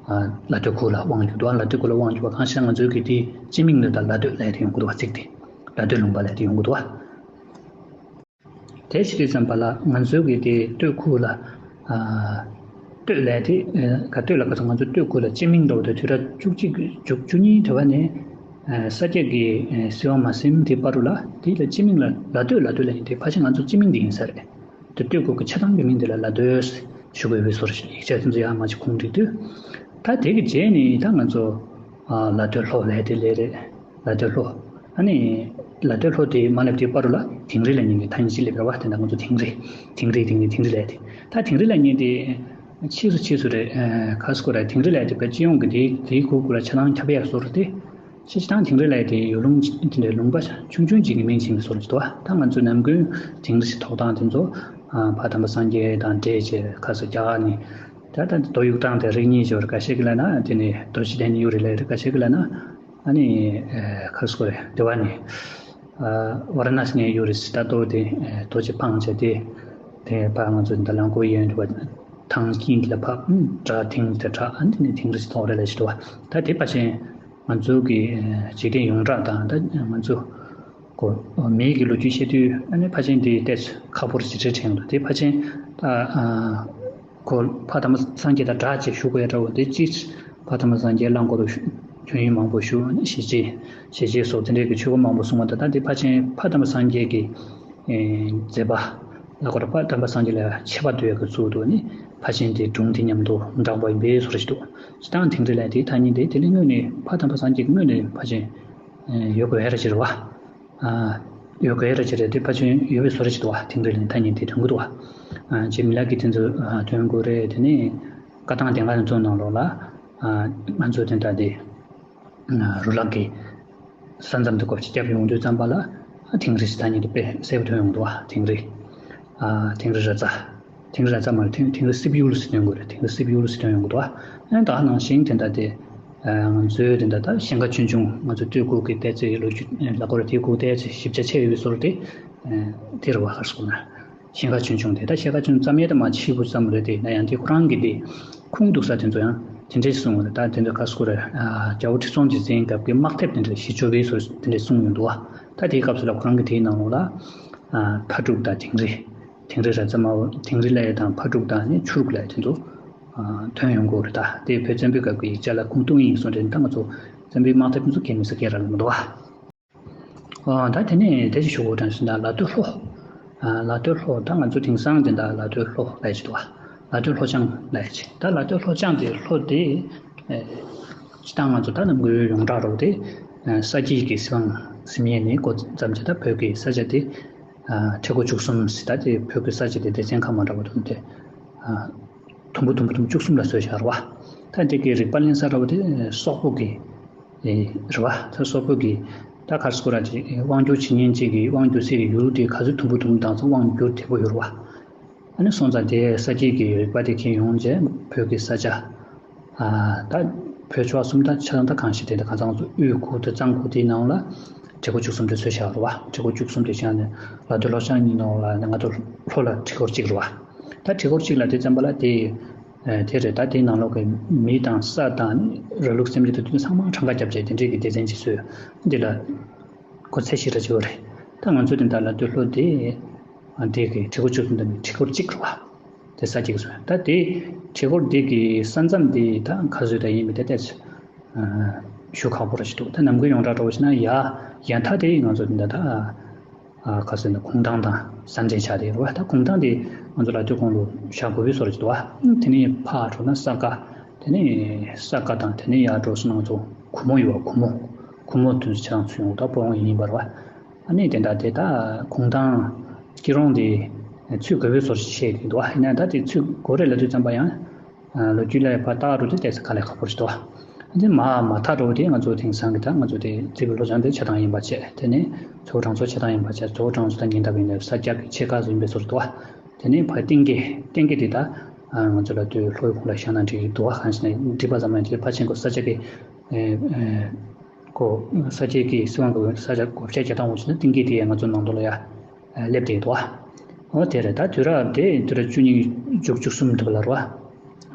ལ་སྟོད་ཁུལ་ལ་དབང་བསྒྱུར་འདུག་ལ་སྟོད་ཁུལ་ལ་དབང་བསྒྱུར་བ་གང་ཤེས་ང་ཚོའི་གི་དེ་སྤྱི་མིང་ནི་ད་ལ་སྟོད་ལབ་དེ་ཡོང་གི་འདུག་བ། ཚིག་དེ་ལ་སྟོད་ལུང་པ་ལབ་དེ་ཡོང་གི་འདུག་བ། དེ་ཕྱིར་ཙམ་པ་ལ་ང་ཚོའི་གི་དེ་སྟོད་ཁུལ་ལ་ཨ་སྟོད་ལབ་དེ་ག་སྟོད་ལ་ག་ཚོད་ང་ཚོ་སྟོད་ཁུལ་ལ་སྤྱི་མིང་འདྲ་བོ་དེ་དུས་རབས་བཅུ་གཅིག་བཅུ་བཅུ་གཉིས་དེ་བ་ནས་ཨ་ས་སྐྱ་གི་ཨ་སྲིད་དབང་མ་ཟིན་དེ་བར་དུ་ལ་དེ་ལ་སྤྱི་མིང་ལ་ལ་སྟོད་ལ་སྟོད་ལབ་ཡིན། དེ་ཕལ་ཆེར་ང་ཚོ་སྤྱི་མིང་དེ་ཡིན་ས་རེད། དེ་སྟོད་ཁུལ་གྱི་ཆ་ཚང་གི་མིང་དེ་ལ་ལ་སྟོད། ཞུ་དགོས་པའི་བཟོ་འདྲ་ཞིག་ཡིག་ཆ་དེ་ཚོ་ཡང་མ་ཅིག་ཁུངས་འདྲི་དུས། ད་དེ་གི་རྗེས་ནས་ད་ང་ཚོ་ཨ་ལ་སྟོད་ལྷོ་ལབ་དེ་ལས་རེད། ལ་སྟོད་ལྷོ། ཨ་ནི་ལ་སྟོད་ལྷོ་དེ་མ་སླེབས་དེའི་བར་དུ་ལ་དིང་རི་ལབ་མཁན་གྱི་ཐ་སྙད་ཅིག་སླེབས་རེད་བ། དེ་འདྲ་ང་ཚོ་དིང་རི། དིང་རི་དིང་རི་དིང་རི་ལབ་དེ། ད་དིང་རི་ལབ་མཁན་དེ་ཕྱིས་སུ་ཕྱིས་སུ་རེད། ཨ་ག་རེ་ཟེར་དགོས་རེད། དིང་རི་ལབ་དེ་བས་སྤྱི་ཡོངས་ཀྱི་དེའི་དེའི་གུ་གུ་ལ་ཆ་ཚང་ཁྱབ་ཡག་བཟོ་འདྲ་དེ། ཕྱིས་སུ་ད་དིང་རི་ལབ་དེ་ཡུལ་ལུང་དེ་འདྲའི་ལུང་པ་ཆུང་ཆུང་ཅིག་གི་མིང་ཅིག་ཡིན་པའི་བཟོ་འདྲ་ཅིག་འདུག་བ། ད་ང་ཚོའི་ནམ་རྒྱུན་དིང་རི་ཞེས་ཐོགས་སྟངས་དེ་ཚོ་ཨ་ཕ་དམ་པ་སངས་རྒྱས་དང་འབྲེལ་བྱས་ཁ་སང་རྒྱ་གར་ནས། ད་ལྟ་རྡོ་གཡུག་སྟངས་དེ་རིགས་གཉིས་ཡོད་རེད། ཁ་ཤས་ཀྱིས་ལབ་ན་དེ་ནི་རྡོ་རྗེ་གདན་གཡུག་རེད་ལབ་རེད། ཁ་ཤས་ཀྱིས་ལབ་ན་ཨ་ནི་ཨ་ག་རེ་ཟེར་དགོས་རེད། དེ་བ་ནི་ཨ་ཝ་ར་ཎ་སི་ནས་གཡུག་རེད་ཟེར། ད་ལྟོ་དེ་ཨ་རྡོ་རྗེ་འཕང་བྱས་ཏེ། དེ་ཕར་ང་ཚོ་འདི་ལ་མགོ་གཡོན་དུ་བ་ཐང་དཀྱིལ་འདི་ལ་ཕབ། བྲག་དིང་དེ་བྲག་ཨ་ནི་དེ་ནས་དིང་རི་ཞེས་ཐོགས་རེད་ལབ་ཞིག་འདུག་བ། ད་དེ་ཕལ་ཆེར་ང་ཚོ་གི་ཨ་འཇིག་རྟེན་ཡོངས་གྲགས་དང་ད་ང་ཚོ་གོ་མིའི་གི་ལོ་རྒྱུས་བཤད་དུས་ཨ་ནི་ཕལ་ཆེར་འདི་ཏོག་ཙམ་ཁག་པོ་རེད་ཅེས་དྲན་འདུག་དེ་ཕལ་ཆེར་ད་ཨ་གོ་ཕ་དམ་པ་སངས་རྒྱས་དང་སྦྲགས་བྱས་ཞུ་དགོས་ཡ་འདྲ་བོ། དེ་གཅིག་ཕ་དམ་པ་སངས་རྒྱས་གླང་གོ་ལོ་ཞུ་ཡོན་མང་པོ་ཞུ། ཨ་ནི་ཞི་བྱེད་ཞི་བྱེད་སོགས་དེ་འདྲའི་གི་ཆོས་སྐོར་མང་པོ་གསུངས་པ་དང་། ད་དེ་ཕལ་ཆེར་ཕ་དམ་པ་སངས་རྒྱས་ཀྱི་ཨེ་མཛད་པ་ལ་གོ་ར་ཕ་དམ་པ་སངས་རྒྱས་ལ་ཆད་པ་གཏོད་ཡ་གི་ཚུལ་དུ་ནི་ཕལ་ཆེར་དེ་སྒྲུང་དེ་མཉམ་དུ་འདྲ་བ་ཡིན་པའི་བཟོ་འདྲ་ཞིག་འདུག་སྤྱིར་བཏང་དིང་རི་ལབ་དེའི་ཐ་སྙད་དེ་དེ་ལས་སྔོན་ནས་ཕ་དམ་པ་སངས་རྒྱས་ཀྱི་སྔོན་ནས་ཕལ་ཆེར་ཨེ་ཡོད་དགོས་ཡ་ར་ཅིག་རེད་བ། ཨ་ཡོད་དགོས་ཡ་ར་ཅིག་རེད། དེ་ཕལ་ཆེར་ཡོད་པའི་བཟོ་འདྲ་ཞིག་འདུག་བ། དིང་རི་ལབ་ཐ་སྙད་དེ་ཐོན་གྱི་འདུག་བ། ཨ་རྗེ་མི་ལ་གིས་དེ་ཚོ་ཨ་ཐོན་དགོས་རེད། དེ་ནས་བཀའ་ཐང་སྡེ་ལྔ་རིམ་བྱོན་ནང་ལོགས་ལ་ཨ་ང་ཚོ་དེ་འདྲ་དེ། རུ་ལག་གི་ས་མཚམས་དེ་སྐོར་ཅིག་བརྒྱབ་ཡོང་དུས་ཙམ་པ་ལ་ཨ་དིང་རི་ཟེར་ཐ་སྙད་དེ་དཔེ་གསལ་པོ་ཐོན་ཡོང་འདུག་བ། དིང་རི། ཨ་དིང་རི་ར་ཙ། དིང་རི་ར་ཙ་མ་རེད། དིང་དིང་རི་སིབ་ཡུལ་ཟེར་ཐོན་དགོས་རེད། དིང་རི་སིབ་ཡུལ་ཟེར་ཐོན་ཡོང་གི་འདུག་བ། ཨ་ད་ནང་བཞིན་དེ་འདྲ་དེ་ཨ་ང་ཚོའི་དེ་འདྲ་ད་ཞིང་ཁ་ཆུང་ཆུང་ང་ཚོ་སྟོད་ཁུལ་གྱི་ལྟས་ཚེ་ལོ་རྒྱུས་ལ་སྐོར་དེ་ཁུལ་ལྟས་ཚེ་ཞིབ་ཆ་ཆེ་ཡོད་པའི་བཟོ་འདྲ་དེ་ཨ་དེ་རེད་བ། ག་རེ་ཟེར་དགོས་ན། ཞིང་ཁ་ཆུང་ཆུང་དེ་ད་ཞིང་ཁ་ཆུང་ཙམ་ཡས་ད་མ་ཕྱི་པོ་ཙམ་རེད་དེ། ད་ཡང་དེ་ཁོ་རང་གི་དེ་ཁུངས་གཏུགས་ས་དེ་ཚོ་ཡང་དེ་འདྲས་གསུངས་པ་རེད། ད་དེ་ཚོ་ག་རེ་ཟེར་དགོས་རེད། ཨ་རྒྱལ་པོ་ཁྲི་སྲོང་ལྡེ་བཙན་སྐབས་ཀྱི་དམག་དེབ་དེ་འདྲས་ཞི་ཆོས་པའི་སོ་དེ་འདྲས་གསུངས་ཡོང་འདུག་བ། ད་དེའི་སྐབས་སུ་ལ་ཁོ་རང་གི་དེའི་ནང་ལོགས་ལ་ཨ་ཕ་ཕྲུག་དང་དིང་རི། དིང་རི་ར་ཙ་མ་བོ་དིང་རི་ལབ་ཡས་དང་ཕ་ཕྲུག་དང་ནི་ཆུ་རུག་ལབ་ཡས་དེ་ཚོ་ཨ་ཐོན་ཡོང་གི་རེད། ད་དེ་བོད་བཙན་པོའི་སྐབས་ཀྱི་ཡིག་ཆ་ལ་ཁུངས་གཏུགས་ཡིན་གསུངས་རེད། ད་ང་ཚོ་བཙན་པོའི་དམག་དེབ་དེ་ཚོ་གལ་མི་ས་གལ་རག་ལ་མི་འདུག་བ། ཨ་ད་དེ་ནས་དེ་ཅིག་ཞུ་དགོས་དྲན་སོང་། ད་ལ་སྟོད་ལྷོ། ཨ་ལ་སྟོད་ལྷོ། ད་ང་ཚོ་དེང་སང་དེ་འདྲ་ལ་སྟོད་ལྷོ་ལབ་ཀྱི་འདུག་བ། ལ་སྟོད་ལྷོ་བྱང་ལབ་ཀྱི། ད་ལ་སྟོད་ལྷོ་བྱང་དེ་ལྷོ་དེ་ཨེ་སྤྱིར་བཏང་ང་ཚོ་ད་ནམ་རྒྱུན་ཡོངས་གྲགས་རོ་དེ་ཨེ་ས་དཀྱིལ་གྱི་སྲིད་དབང་ཟེར་མཁན་ནས་འགོ་བརྩམས་བྱས། ད་བོད་ཀྱི་ས་ཆ་དེ་ཨ་ཁྲི་སྐོར་བཅུ་གསུམ་ཟེར། ད་དེ་བོད་ཀྱི་ས་ཆ་དེ་སྡེ་ཚན་ཁག་མ་འདྲ་བ་དུ་དེ་ཨ་དུམ་བུ་དུམ་བུ་དུམ་བཅུ་གསུམ་ལ་བཟོས་བཞག་རེད་བ། ད་དེ་གི་རིག་པ་གླེང་ས་འདྲ་བ་དེ་སོག་པོ་གི་ཨེ་རེད་བ། ད་སོག་པོ་གི་ད་ག་རེ་ཟེར་དགོས་རེད། དབང་སྒྱུར་བྱེད་མཁན་གཅིག་གིས་དབང་སྒྱུར་སའི་ཡུལ་དེ་ག་ཚོད་དུམ་བུ་དུམ་བུ་བཏང་ཙང་དབང་སྒྱུར་བདེ་པོ་ཡོད་རེད་བ། ཨ་ནི་སོང་ཙང་དེ་ས་དཀྱིལ་གྱི་རིག་པ་དེ་ཁྱེར་ཡོང་རྗེས་བོད་ཀྱི་ས་ཆ་ཨ་ད་བོད་ཆོལ་གསུམ་ད་ཆ་ཚང་ད་གང་ཞིག་དེ་ད་གང་ཚང་ཚོ་དབུས་ཁུལ་དང་གཙང་ཁུལ་དེའི་ནང་ལ་ཁྲི་སྐོར་བཅུ་གསུམ་དེ་བཟོས་བཞག་རེད་བ། ཁྲི་སྐོར་བཅུ་གསུམ་དེ་བཞག་ནས་ལ་སྟོད་ལྷོ་བྱང་གཉིས་ནང་ལ་ང་ཚོ་ལྷོ་ལ་ཁྲི་སྐོར་གཅིག་རེད་བ། ད་ཁྲི་སྐོར་གཅིག་ལ་དེ་ཙམ་པ་ལ་དེ་ཨ་དེ་རེད། ད་དེའི་ནང་ལོགས་ཀྱི་མི་དང་ས་དང་ར་ལུག་སེམས་ཅན་དེ་དུས་ཚང་མ་གྲངས་ཀ་བརྒྱབ་བྱས་དེ་འདྲས་ཀྱི་སྡེ་ཚན་ཅིག་བཟོས། འདི་ལ་གོ་ཚད་ཞེ་དྲག་ཅིག་ཡོད་རེད། ད་ང་ཚོ་དེ་འདྲ་ལ་སྟོད་ལྷོ་དེ་ཨ་དེ་གི་ཁྲི་སྐོར་བཅུ་གསུམ་དང་ཁྲི་སྐོར་གཅིག་རེད་བ། དེ་ས་གཅིག་བཟོས། ད་དེ་ཁྲི་སྐོར་དེ་གི་ས་མཚམས་དེ་ད་ག་ཚོད་ད་ཡིན་མིན་དེ་ཏོག་ཙམ་ཨ་ཞུ་ཁག་པོ་ར་ཞིག་འདུག་ད་ནམ་རྒྱུན་ཡོངས་གྲགས་འདྲ་བོ་བྱས་ན་ཡ་ཡ་མཐའ་དེ་ང་ཚོ་དེ་འདྲ་ད་ཨ་ག་ཟེར་ན་གུང་ཐང་དང་ས་འབྲེལ་ཆགས་དེ་རེད་བ། ད་གུང་ཐང་དེ་ང་ཚོ་ལ་སྟོད་གོང་ལོ་བཞག་དགོས་པའི་བཟོ་འདྲ་ཅིག་འདུག་བ། དེ་ནས་ཕར་འགྲོ་ན་ས་དགའ། དེ་ནས་ས་དགའ་དང་དེ་ནས་ཡར་འགྲོ་སོང་ན་ང་ཚོ་གུ་མོ་ཡོད་བ། གུ་མོ། གུ་མོ་དུ་ཆ་ཚང་ཚུད་ཡོང་ད་སྤོ་ཡོང་ཡིན་པ་རེད་བ། ཨ་ནི་དེ་འདྲ་དེ་ད་གུང་ཐང་སྐྱིད་རོང་དེ་ཚུད་དགོས་པའི་བཟོ་འདྲ་ཅིག་བཤད་ཀྱི་འདུག་བ། ཡིན་ན་ད་དེ་ཚུད་དགོས་རེད་ལབ་དུས་ཙམ་པ་ཡང་ལོ་རྒྱུས་ལ་ཡང་ཕར་བལྟ་འགྲོ་དུས་ཏོག་ཙམ་དཀའ་ལས་ཁག་པོ་ཞིག་འདུག་བ། དེ་མར་མ་མཐའ་འགྲོ་དེ་ང་ཚོ་དེང་སང་གི་ད་ང་ཚོ་དེ་རྩིས་པའི་ལྷོ་བྱང་དེ་ཆ་ཚང་ཡིན་པ་བྱས། དེ་ནས་མཚོ་སྒང་གྲོང་ཚོ་ཆ་ཚང་ཡིན་པ་བྱས། མཚོ་སྒང་གྲོང་ཚོ་དང་ཉེ་འདབས་ཡིན་ནའི་ས་སྐྱ་གི་ཕྱེད་ཀ་ཙམ་ཡིན་པའི་བཟོ་འདྲ་འདུག་བ། དེ་ནས་ཕར་གཏིང་སྐྱེས། གཏིང་སྐྱེས་དེ་ད་ང་ཚོ་ལ་དུས་ལྷོའི་ཁོངས་ལ་བཞག་ན་འགྲིག་གི་འདུག་བ། གང་ཞེ་ན་འགྲིག་པ་ཙམ་མ་ཡིན། དེ་ཕལ་ཆེར་ཁོ་ས་སྐྱ་གི་ཨེ་ཨེ་ཁོ་ས་སྐྱ་གི་སྲིད་དབང་གི་ས་ཆ་བགོ་བཤའ་རྒྱག་སྟངས་འོག་ཕྱིན་ན་གཏིང་སྐྱེས་དེ་ཡང་ང་ཚོ་ནང་དོ་ལ་ཡ་སླེབས་བསྡད་འདུག་བ། འོ་དེ་རེད། ད་དུས་རབས་དེ་དུས་རབས་བཅུ་གཉིས་བཅུ་བཅུ་གསུམ་འདུག་ལ་རེད་བ།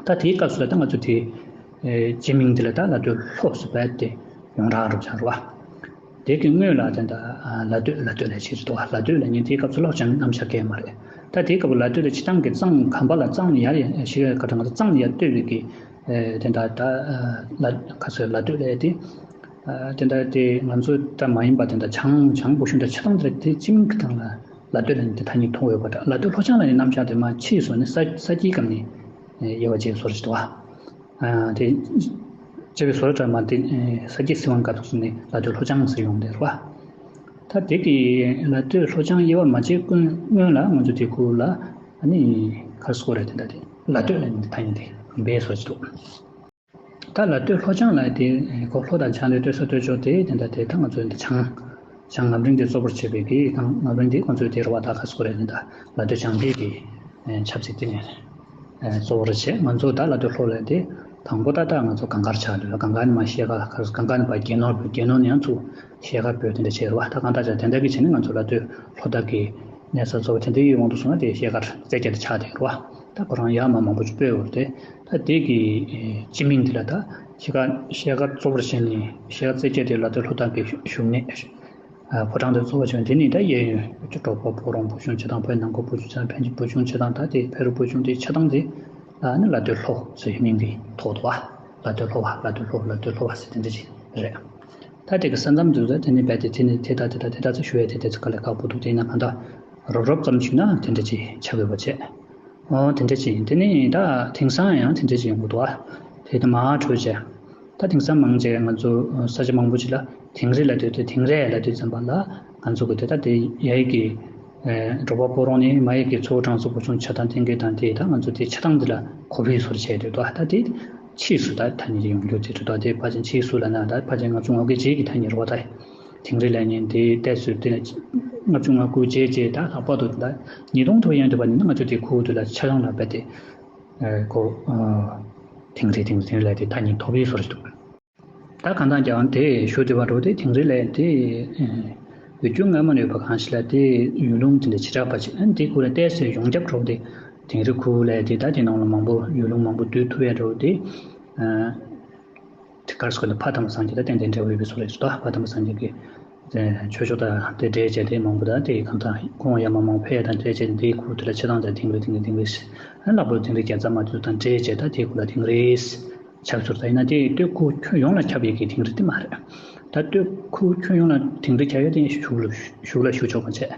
ད་དེའི་སྐབས་སུ་ལ་ད་ང་ཚོ་དེ་ཨེ་སྤྱི་མིང་དེ་ལ་ད་ལ་སྟོད་ལྷོ་ཟེར་བ་དེ་ཡོངས་གྲགས་རུ་ཆགས་རེད་བ། དེ་གི་སྔོན་ལ་དེ་འདྲ་ལ་སྟོད་ལ་སྟོད་ལབ་ཅིག་འདུག་བ། ལ་སྟོད་ལབ་མཁན་དེའི་སྐབས་སུ་ལྷོ་བྱང་རྣམ་གཞག་གང་ཡང་མ་རེད། ད་དེའི་སྐབས་ལ་སྟོད་ལ་སྤྱིར་བཏང་གི་གཙང་གམ་པ་ལ་གཙང་ཡར་ཡ་ཞིག་ག་དྲང་གཙང་ཡར་སྟོད་པའི་གི་ཨེ་དེ་འདྲ་ད་ལ་ག་ཚོད་ལ་སྟོད་ལབ་དེ། ཨ་དེ་འདྲ་དེ་ང་ཚོ་ད་མ་ཡིན་པ་དེ་འདྲ་བྱང་བྱང་པོ་ཤུན་ད་ཆ་ཚང་དེ་དེ་སྤྱི་མིང་གི་སྟེང་ལ་ལ་སྟོད་ལ་ནི་དེ་ཐ་སྙད་མཐོང་འོས་པ་འདྲ། ལ་སྟོད་ལྷོ་བྱང་ལ་ནི་རྣམ་གཞག་དེ་མ་ཕྱིས་སོང་ནས་ས་ས་དཀྱིལ་སྒང་ནས་ དབྱེ་བ་འབྱེད་སྲོལ་ཞིག་འདུག་བ། དེ་དཔྱད་པའི་བཟོ་འདྲ་མ་དེ་ས་སྐྱ་སྲིད་དབང་སྐབས་སུ་ནས་ལ་སྟོད་ལྷོ་བྱང་ཟེར་ཡོང་དེ་རེད་བ། ད་དེ་གི་ལ་སྟོད་ལྷོ་བྱང་དབྱེ་བ་མ་འབྱེད་ཀུན་སྔོན་ལ་ང་ཚོ་དེ་ཁུལ་ལ་ཨ་ནི་ག་རེ་ཟེར་དགོས་རེད། དེ་འདྲ་དེ་ལ་སྟོད་ལ་ནི་ཐ་སྙད་དེ་འབད་སྲོལ་ཞིག་འདུག་ད་ལ་སྟོད་ལྷོ་བྱང་ལ་དེ་ཁོ་ལྷོ་དང་བྱང་ལ་སྟོད་ས་སྟོད་ཕྱོགས་དེ་དེ་འདྲ་དེ་ད་ང་ཚོ་འདི་བྱང་བྱང་ངམ་རིང་དེ་གཙོ་བོར་བྱེད་པའི་གི་ང་ངམ་རིང་དེ་ཁོ་ཚོའི་དེ་རེད་བ། ད་ག་རེ་ཟེར་དགོས་རེད། དེ་འདྲ་ལ་སྟོད་བྱང་བྱེད་ཀྱི་ཆབ་སྲིད་དེ་ནས་གཙོ་བོར་བྱས། ང་ཚོ་ད་ལ་སྟོད་ལྷོ་ལ་དེ་དང་པོ་ད་ལྟ་ང་ཚོ་གངས་དཀར་ཆགས་འདུག་གངས་དཀར་ནས་མར་ཤེལ་དཀར། གངས་དཀར་ནས་ཕར་རྒྱལ་ནོར་བོད། རྒྱལ་ནོར་ནས་ཡང་ཚུར་ཤེལ་དཀར་བོད། དེ་འདྲ་བྱས་རེད་བ། ད་གང་ལྟར་བྱས་དེ་འདྲ་གི་བྱས་ནས་ང་ཚོ་ལ་སྟོད་ལྷོ་དག་གི་གནས་ས་གཙོ་བོ་དེ་འདྲའི་ཡོད་དབང་དུ་སོང་ན་དེ་ཤེལ་དཀར་རྩེ་རྒྱ་དེ་ཆགས་བསྡད་རེད་བ། ད་ཁོ་རང་ཡར་མར་མང་པོ་ཅིག་སྤོས་ཡོད་རེད་དེ། ད་དེ་གི་སྤྱི་མིང་དེ་ལ་ད་ཤེལ་དཀར་ཤེལ་དཀར་གཙོ་བོར་བྱས་ནས་ཤེལ་དཀར་རྩེ་རྒྱ་དེ་ལ་སྟོད་ལྷོ་དག་གི་བཞུགས་གནས་ཕོ་བྲང་དེ་གཙོ་བོ་བྱས། དེ་ནི་ད་གཡས་གཡོན་འགྲོ་ཕར་སྤོ་རོང་བོད་གཞུང་ཆགས་སྡང་བོད་ནང་ཁུལ་བོད་གཞུང་ཆགས་སྡང་ཕན་ཆད་བོད་གཞུང་ཆགས་སྡང་། ད་དེ་ཕ་རུ་བོད་གཞུང་དེ་ཆགས་སྡང་དེ་ལ་ནི་ལ་སྟོད་ལྷོ་ཟེར་བའི་མིང་དེ་ཐོགས་འདུག་བ། ལ་སྟོད་ལྷོ་བ། ལ་སྟོད་ལྷོ། ལ་སྟོད་ལྷོ་བ་ཟེར་དེ་འདྲ་ཅིག་རེད། ད་དེ་གི་ས་མཚམས་དེ་ཚོ་དེ་ནི་རྦད་དེ་དེ་ནི་དེ་ལྟ་དེ་ལྟ་དེ་ལྟ་ཚོ་ཞུ་ཡས་དེ་དེ་ཚོ་དཀའ་ལས་ཁག་པོ་འདུག་དེ་ཡིན་ན་གང་ལྟར་རོབ་རོབ་ཙམ་ཞུས་ན་དེ་འདྲ་ཅིག་ཆགས་དགོས་པ་བྱས། ཨོ་དེ་འདྲ་ཅིག་ཡིན། དེ་ནི་ད་དེང་སང་ཡང་དེ་འདྲ་ཅིག་ཡོང་གི་འདུག་ཨ། དེ་དུ་མ་འཕྲོད་བྱས། ད་དེང་སང་མང་ཆེ་ང་ཚོ་ས་ཆ་མང་པོ་ཅིག་ལ་དིང་རི་ལབ་དུས་དེ་དིང་རི་ལབ་དུས་ཙམ་པ་ལ་ང་ཚོ་གི་དེ་ད་དེ་ཡ་ཡིག་གི་འགྲོ་བ་སྤོ་རོང་ནས་མ་ཡིག་གི་མཚོ་བོད་གྲོང་ཚོ་བོད་གཞུང་ཆགས་སྡང་བསྟེན་མཁན་དང་དེ་ད་ང་ཚོ་དེ་ཆགས་སྡང་འདི་ལ་གོ་བའི་ཟུར་བྱས་དུས་ད་ད་དེ་ཕྱིས་སུ་ད་ཐ་སྙད་ཡོང་རྒྱུ་དེ་དུས་ད་དེ་ཕལ་ཆེར་ཕྱིས་སུ་ལབ་ན་ད་ཕལ་ཆེར་ལྔ་བཅུ་ང་དགུའི་རྗེས་ཀྱི་ཐ་སྙད་རེད་བ། ད་དིང་རི་ལབ་མཁན་དེ་ཏོག་ཙམ་དེ་ལྔ་བཅུ་ང་དགུའི་རྗེས་རྗེས་ད་ལྷག་པར་དུ་ད་ཉིས་སྟོང་དུ་ཡན་དུ་བ་ནི་ང་ཚོ་དེ་ཁུལ་དུ་ལ་ཆ་ཚང་ལ་རྦད་དེ་ཨ་ཁོ་ཨ་དིང་རི་དིང་རི་དིང་རི་ལབ་དེ་ཐ་སྙད་ཐོབ་པའི་ཟུར་ཞིག་འདུག་ད་གང་ལྟར་ཀྱང་དེ་ཞུ་བདེ་བ་འགྲོ་དེ་དིང་རི་ལབ་དེ་ཨ་བོད་བརྒྱུད་སྔ་མ་ནས་ཡོད་པ་གང་ཞིག་ལ་དེ་ཡུལ་ལུང་དེ་འདྲ་བྱེ་བྲག་པ་ཅིག་ཨ་ནི་དེ་ཁུལ་ལ་ཏོག་ཙམ་ཡོངས་ཁྱབ་འགྲོ་དེ་དིང་རི་ཁུལ་ལབ་དེ་ད་དེ་ནང་ལ་མང་པོ་ཡུལ་ལུང་མང་པོ་འདུས་ཐུབ་ཡ་འགྲོ་དེ་ཨ། དེ་ག་རེ་ཟེར་དགོས་རེད། ཕ་དམ་པ་སངས་རྒྱས་དང་ཏན་ཏན་འབྲེལ་བ་ཡོད་པའི་བཟོ་རེད་ཟེར། ད་ཕ་དམ་པ་སངས་རྒྱས་ཀྱི་ཆོས་ཕྱོགས་དང་དེ་འབྲེལ་བྱས་ཏེ་མང་པོ་དང་དེ་གང་དང་ཁོང་ཡར་མར་མང་ཕེབས་དང་འབྲེལ་བྱས་ཏེ་དེའི་ཁུལ་དེ་ལ་ཆགས་སྡང་དང་དིང་རི་དིང་རི་དིང་རི་ཟེར། ལྷག་པར་དུ་དིང་རི་རྒྱལ་ཚབ་མ་དེ་ཚོ་དང་འབྲེལ་བྱས་ད་དེའི་ཁུལ་ལ་དིང་རི་ཆགས་ཚུལ། ད་ཡིན་ན་དེ་སྟོད་ཁུལ་ཁྱོན་ཡོངས་ལ་ཁྱབ་ཡས་ཀྱི་དིང་རི་དེ་མ་རེད། ད་སྟོད་ཁུལ་ཁྱོན་ཡོངས་ལ་དིང་རི་ཁྱབ་ཡས་དེ་གཞུག་ལ་གཞུག་ལ་ཞུ་ཆོག་མ་བྱས།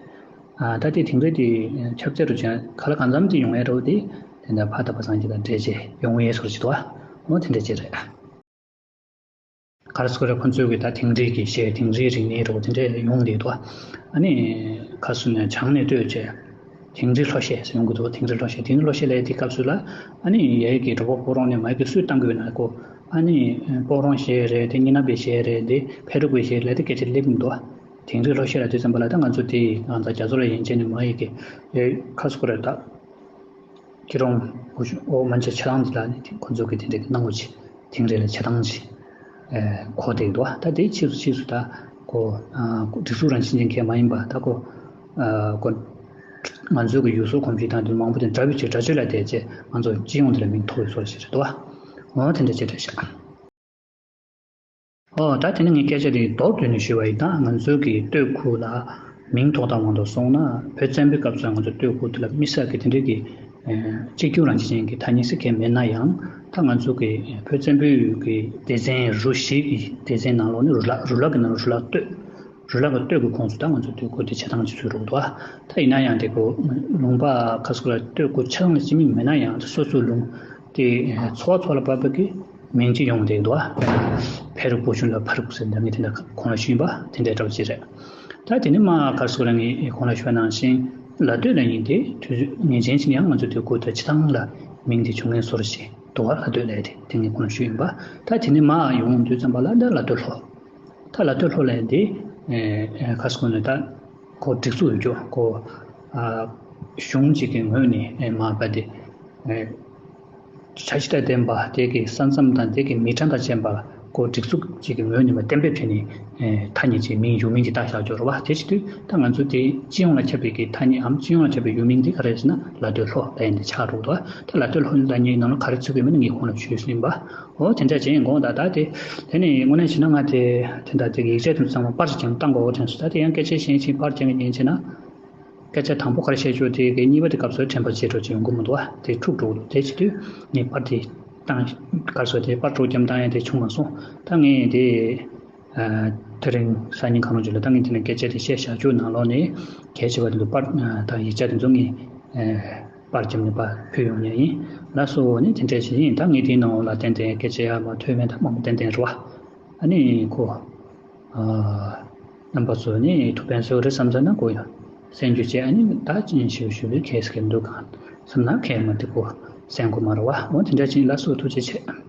ད་དེ་དིང་རི་དེ་ཁྱབ་ཚད་རུ་ཅན་ག་ལ་གང་འཚམ་དེ་ཡོང་ཡས་འགྲོ་དེ་དེ་འདྲ་ཕ་དམ་པ་སངས་རྒྱས་དང་འབྲེལ་བྱས་ཡོང་ཡས་ཟུར་ཞིག་འདུག་བ། འོ་དེ་འདྲ་ཅིག་རེད། ག་རེ་ཟེར་དགོས་རེད། ཁོང་ཚོའི་གི་ད་དིང་རི་གི་གཞས་དིང་རིའི་རིག་གནས་རོ་དེ་འདྲས་ཡོང་བསྡད་འདུག་ཨ་ནི་ཁ་སུ་ནས་བྱང་ནས་ལྟོས་བྱས། དིང་རི་ལྷོ་གཞས་ཟེར་ཡོང་གི་འདུག་དིང་རི་ལྷོ་གཞས། དིང་རི་ལྷོ་གཞས་ལབ་དེ་སྐབས་སུ་ལ་ཨ་ནི་ཡ་ཡིག་གི་འགྲོ་བ་སྤོ་རོང་ནས་མ་ཡིག་གི་སུས་བཏང་གི་ཡོད་ན་ཀོ། ཨ་ནི་སྤོ་རོང་གཞས་རེད་དེ། གཉའ་ནང་པའི་གཞས་རེད་དེ། ཕ་རུ་གུའི་གཞས་ལབ་དེ་སྐད་ཆ་སླེབས་ཀྱི་འདུག་དིང་རི་ལྷོ་གཞས་ལབ་དུས་ཙམ་པ་ལ་ད་ང་ཚོ་དེ་ང་ཚོ་རྒྱ་མཚོ་ལ་ཡན་ཆད་ནས་མ་ཡིག་གི་ཁ་སུ་ཀོ་རེད་ད། ཁྱི་རོང་བུ་ཆུང་ཨོ་མན་ཆད་ཆགས་སྡང་འདི་ལ་ནི་ཁོ་ཚོ་གི་དེ་འདྲའི་གི་སྣང་བ་ཅིག་དིང་རི་ལ་ཆགས་སྡང་ཅིག་གོ་བསྡད་འདུག་ད་དེའི་ཕྱིས་སུ་ཕྱིས་སུ་ད་ཁོ་སྒྲིག་འཛུགས་རང་བཞིན་ཅན་གྱི་མ་ཡིན་པ་ད་ཁོ་ཁོ་ང་ཚོའི་གི་ཡུལ་སྲོལ་གོམས་གཤིས་དང་དེ་མང་པོ་དེ་འདྲ་བའི་ཅིག་འདྲ་བྱེད་ལ་བལྟས་རྗེས་ང་ཚོ་སྤྱི་ཡོངས་དེ་ལ་མིང་ཐོགས་པའི་བཟོ་འདྲ་ཞིག་རེད་འདུག་འོ་དེ་འདྲ་ཅིག་རེད་ཤག་ཨོ་ད་དེ་ནི་ངས་སྐད་ཆ་དེ་མདོར་བསྡུས་ནས་ཞུས་པ་ཡིན་ན། ང་ཚོའི་གི་སྟོད་ཁུལ་ལ་མིང་ཐོགས་སྟངས་དབང་དུ་སོང་ན། བོད་བཙན་པོའི་སྐབས་སུ་ང་ཚོ་སྟོད་ཁུལ་དེ་ལ་དམིགས་བསལ་གྱི་དེ་འདྲའི་གི་གཅིག་གྱུར་རང་བཞིན་ཅན་གྱི་ཐ་སྙད་ཟེར་མཁན་མེད་ན་ཡང་། ད་ང་ཚོ་གི་བོད་བཙན་པོའི་གི་སྡེ་ཚན་རུ་བཞི་གི་སྡེ་ཚན་ནང་ལོགས་ནས་རུ་ལག་རུ་ལག་གི་ནང་རུ་ལག་སྟོད། རུ་ལག་གི་སྟོད་ཀྱི་ཁོངས་སུ་ད་ང་ཚོ་སྟོད་ཁུལ་དེ་ཆགས་སྡང་བྱེད་ཚུལ་རུ་འདུག་ད་ཡིན་ན་ཡང་དེ་ཁོ་ལུང་པ་ཁ་སུ་ལ་སྟོད་ཁུལ་ཆགས་སྡང་ལ་སྤྱི་མིང་མེད་ན་ཡང་། སོ་སོའི་ལུང་དེ་ཚོ་བ་ཚོ་ལ་བབས་པའི་གི་མིང་གཅིག་ཡོང་བསྡད་འདུག་ཕ་རུ་བོད་གཞུང་ལ་ཕ་རུ་ཟེར་འདྲ་མི་དེ་འདྲ་གོང་ལ་ཞུས་པ་དེ་འདྲའི་འདྲ་བ་ཅིག་རེད། ད་དེ་ནི་མ་ཁ་སུ་ལ་ངས་གོང་ལ་ཞུས་པ་ནང་བཞིན་ལ་སྟོད་ལ་ཡིན་ཏེ། དུས་ཚོད་ངེས་ཅན་ཅིག་ཡང་ང་ཚོ་སྟོད་ཁུལ་དུ་ཆགས་སྡང་ལ་མིང་དེ་བྱུང་མཁན་བཟོ་འདྲ་ཞིག་འདུག་ལ་སྟོད་ལ་དེ་དེ་ངས་གོང་ལ་ཞུས་ཡིན་པ། ད་དེ་ནི་མ་ཡོང་དུས་ཙམ་པ་ལ་ད་ལ་སྟོད་ལྷོ། ད་ལ་སྟོད་ལྷོ་ལ་དེ་ཁ་སུ་ནས་ད་ཁོ་སྒྲིག་འཛུགས་ཡོད་རྒྱུ་ཁོ་གཞུང་གཅིག་གི་ངོས་ནས་མ་པ་དེ་བྱ་སྤྱི་དང་ལྡན་པ། དེ་གི་ས་མཚམས་དང་དེ་གི་མི་གྲངས་དང་བཅས་པ་ཁོ་སྒྲིག་འཛུགས་གཅིག་གི་ངོས་ནས་མ་གཏན་འབེབས་བྱས་ནས་ཐ་སྙད་ཅིག་མིང་ཡུལ་མིང་ཅིག་བཏགས་བཞག་ཡོད་རེད་བ། དེ་བྱེད་དུས་ད་ང་ཚོ་དེ་སྤྱི་ཡོངས་ལ་ཁྱབ་པའི་གི་ཐ་སྙད་འམ་སྤྱི་ཡོངས་ལ་ཁྱབ་པའི་ཡུལ་མིང་དེ་ག་རེ་ཟེར་ན་ལ་སྟོད་ལྷོ་ལབ་ཡས་དེ་ཆགས་འགྲོ་འདུག་ད་ལ་སྟོད་ལྷོ་ལབ་མཁན་ནང་ལ་ག་རེ་ཚུད་ཀྱི་མིན་ངས་གོང་ལ་ཞུས་ཟིན་པ། འོ་དེ་འདྲ་བྱས་དགོངས་དག་ད་དེ་དེ་ནས་དངོས་གནས་བྱས་ན་ང་དེ་དེ་འདྲ་དེ་གི་ཡིག་ཆ་དེ་ཚང་མ་པར་ཅིག་ཀྱང་བཏང་དགོས་དྲན་སོང་། ད་དེ་ཡང་སྐད་ཆ་གཞན་ཞིག་པར་ཅིག་ཡིན་བྱས་ན། སྐད་ཆ་དང་པོ་ག་རེ་བཤད་ཆོག་དེ་གི་གཉིས་པ་དེ་སྐབས་སུ་དྲན་པ་བརྗེད་འགྲོ་ཅིག་ཡོང་གི་མི་འདུག་བ། དེ་འཁྲུག་འགྲོ་གི་འདུག་དེ་བྱེད་དུས་ངས་པར་དེ་བཏང་ག་རེ་ཟེར་དེ་པར་དཀྲོག་རྒྱབ་བཏང་ཡས་དེ་བྱུང་མ་སོང་། ད་ངས་དེ་དེ་རིང་སང་ཉིན་གང་རུང་ཅིག་ལ་ད་ངས་དེ་ནས་སྐད་ཆ་དེ་བཤད་བཞག་ཆོག་ནང་ལོགས་ནས་གལ་ཆེ་བ་དེ་ཚོ་པར་དང་ཡིག་ཆ་དེ་ཚོ་ངས་ པར་རྒྱབ་ནས་པར་ཕུལ་ཡོང་ཉན་ཡིན། ལགས་སོ། ནི་དེ་འདྲས་ཞིག་ཡིན། ད་ངས་དེའི་ནང་ལ་ཏན་ཏན་སྐད་ཆ་ཡར་མར་ཐོས་མེད། ད་མང་པོ་ཏན་ཏན་རེད་བ། ཨ་ནི་ཁོ། རྣམ་པ་ཚོ་ནི་ཐུགས་ཕན་གསོས་རེད་བསམ་ཚར་ན་ཁོ་ཡང་གསན་རྒྱུ་བྱས། ཨ་ནི་ད་ཅིང་ཞིབ་ཞིབ་ལས་ཁས་སྐད་འདུག་གང་བསམ་ན་ཁས་མ་དེ་ཁོ་གསན་དགོས་མ་རེད་བ། འོ་དེ་འདྲས་ཅིག་ཡིན། ལགས་སོ། ཐུགས་རྗེ་ཆེ།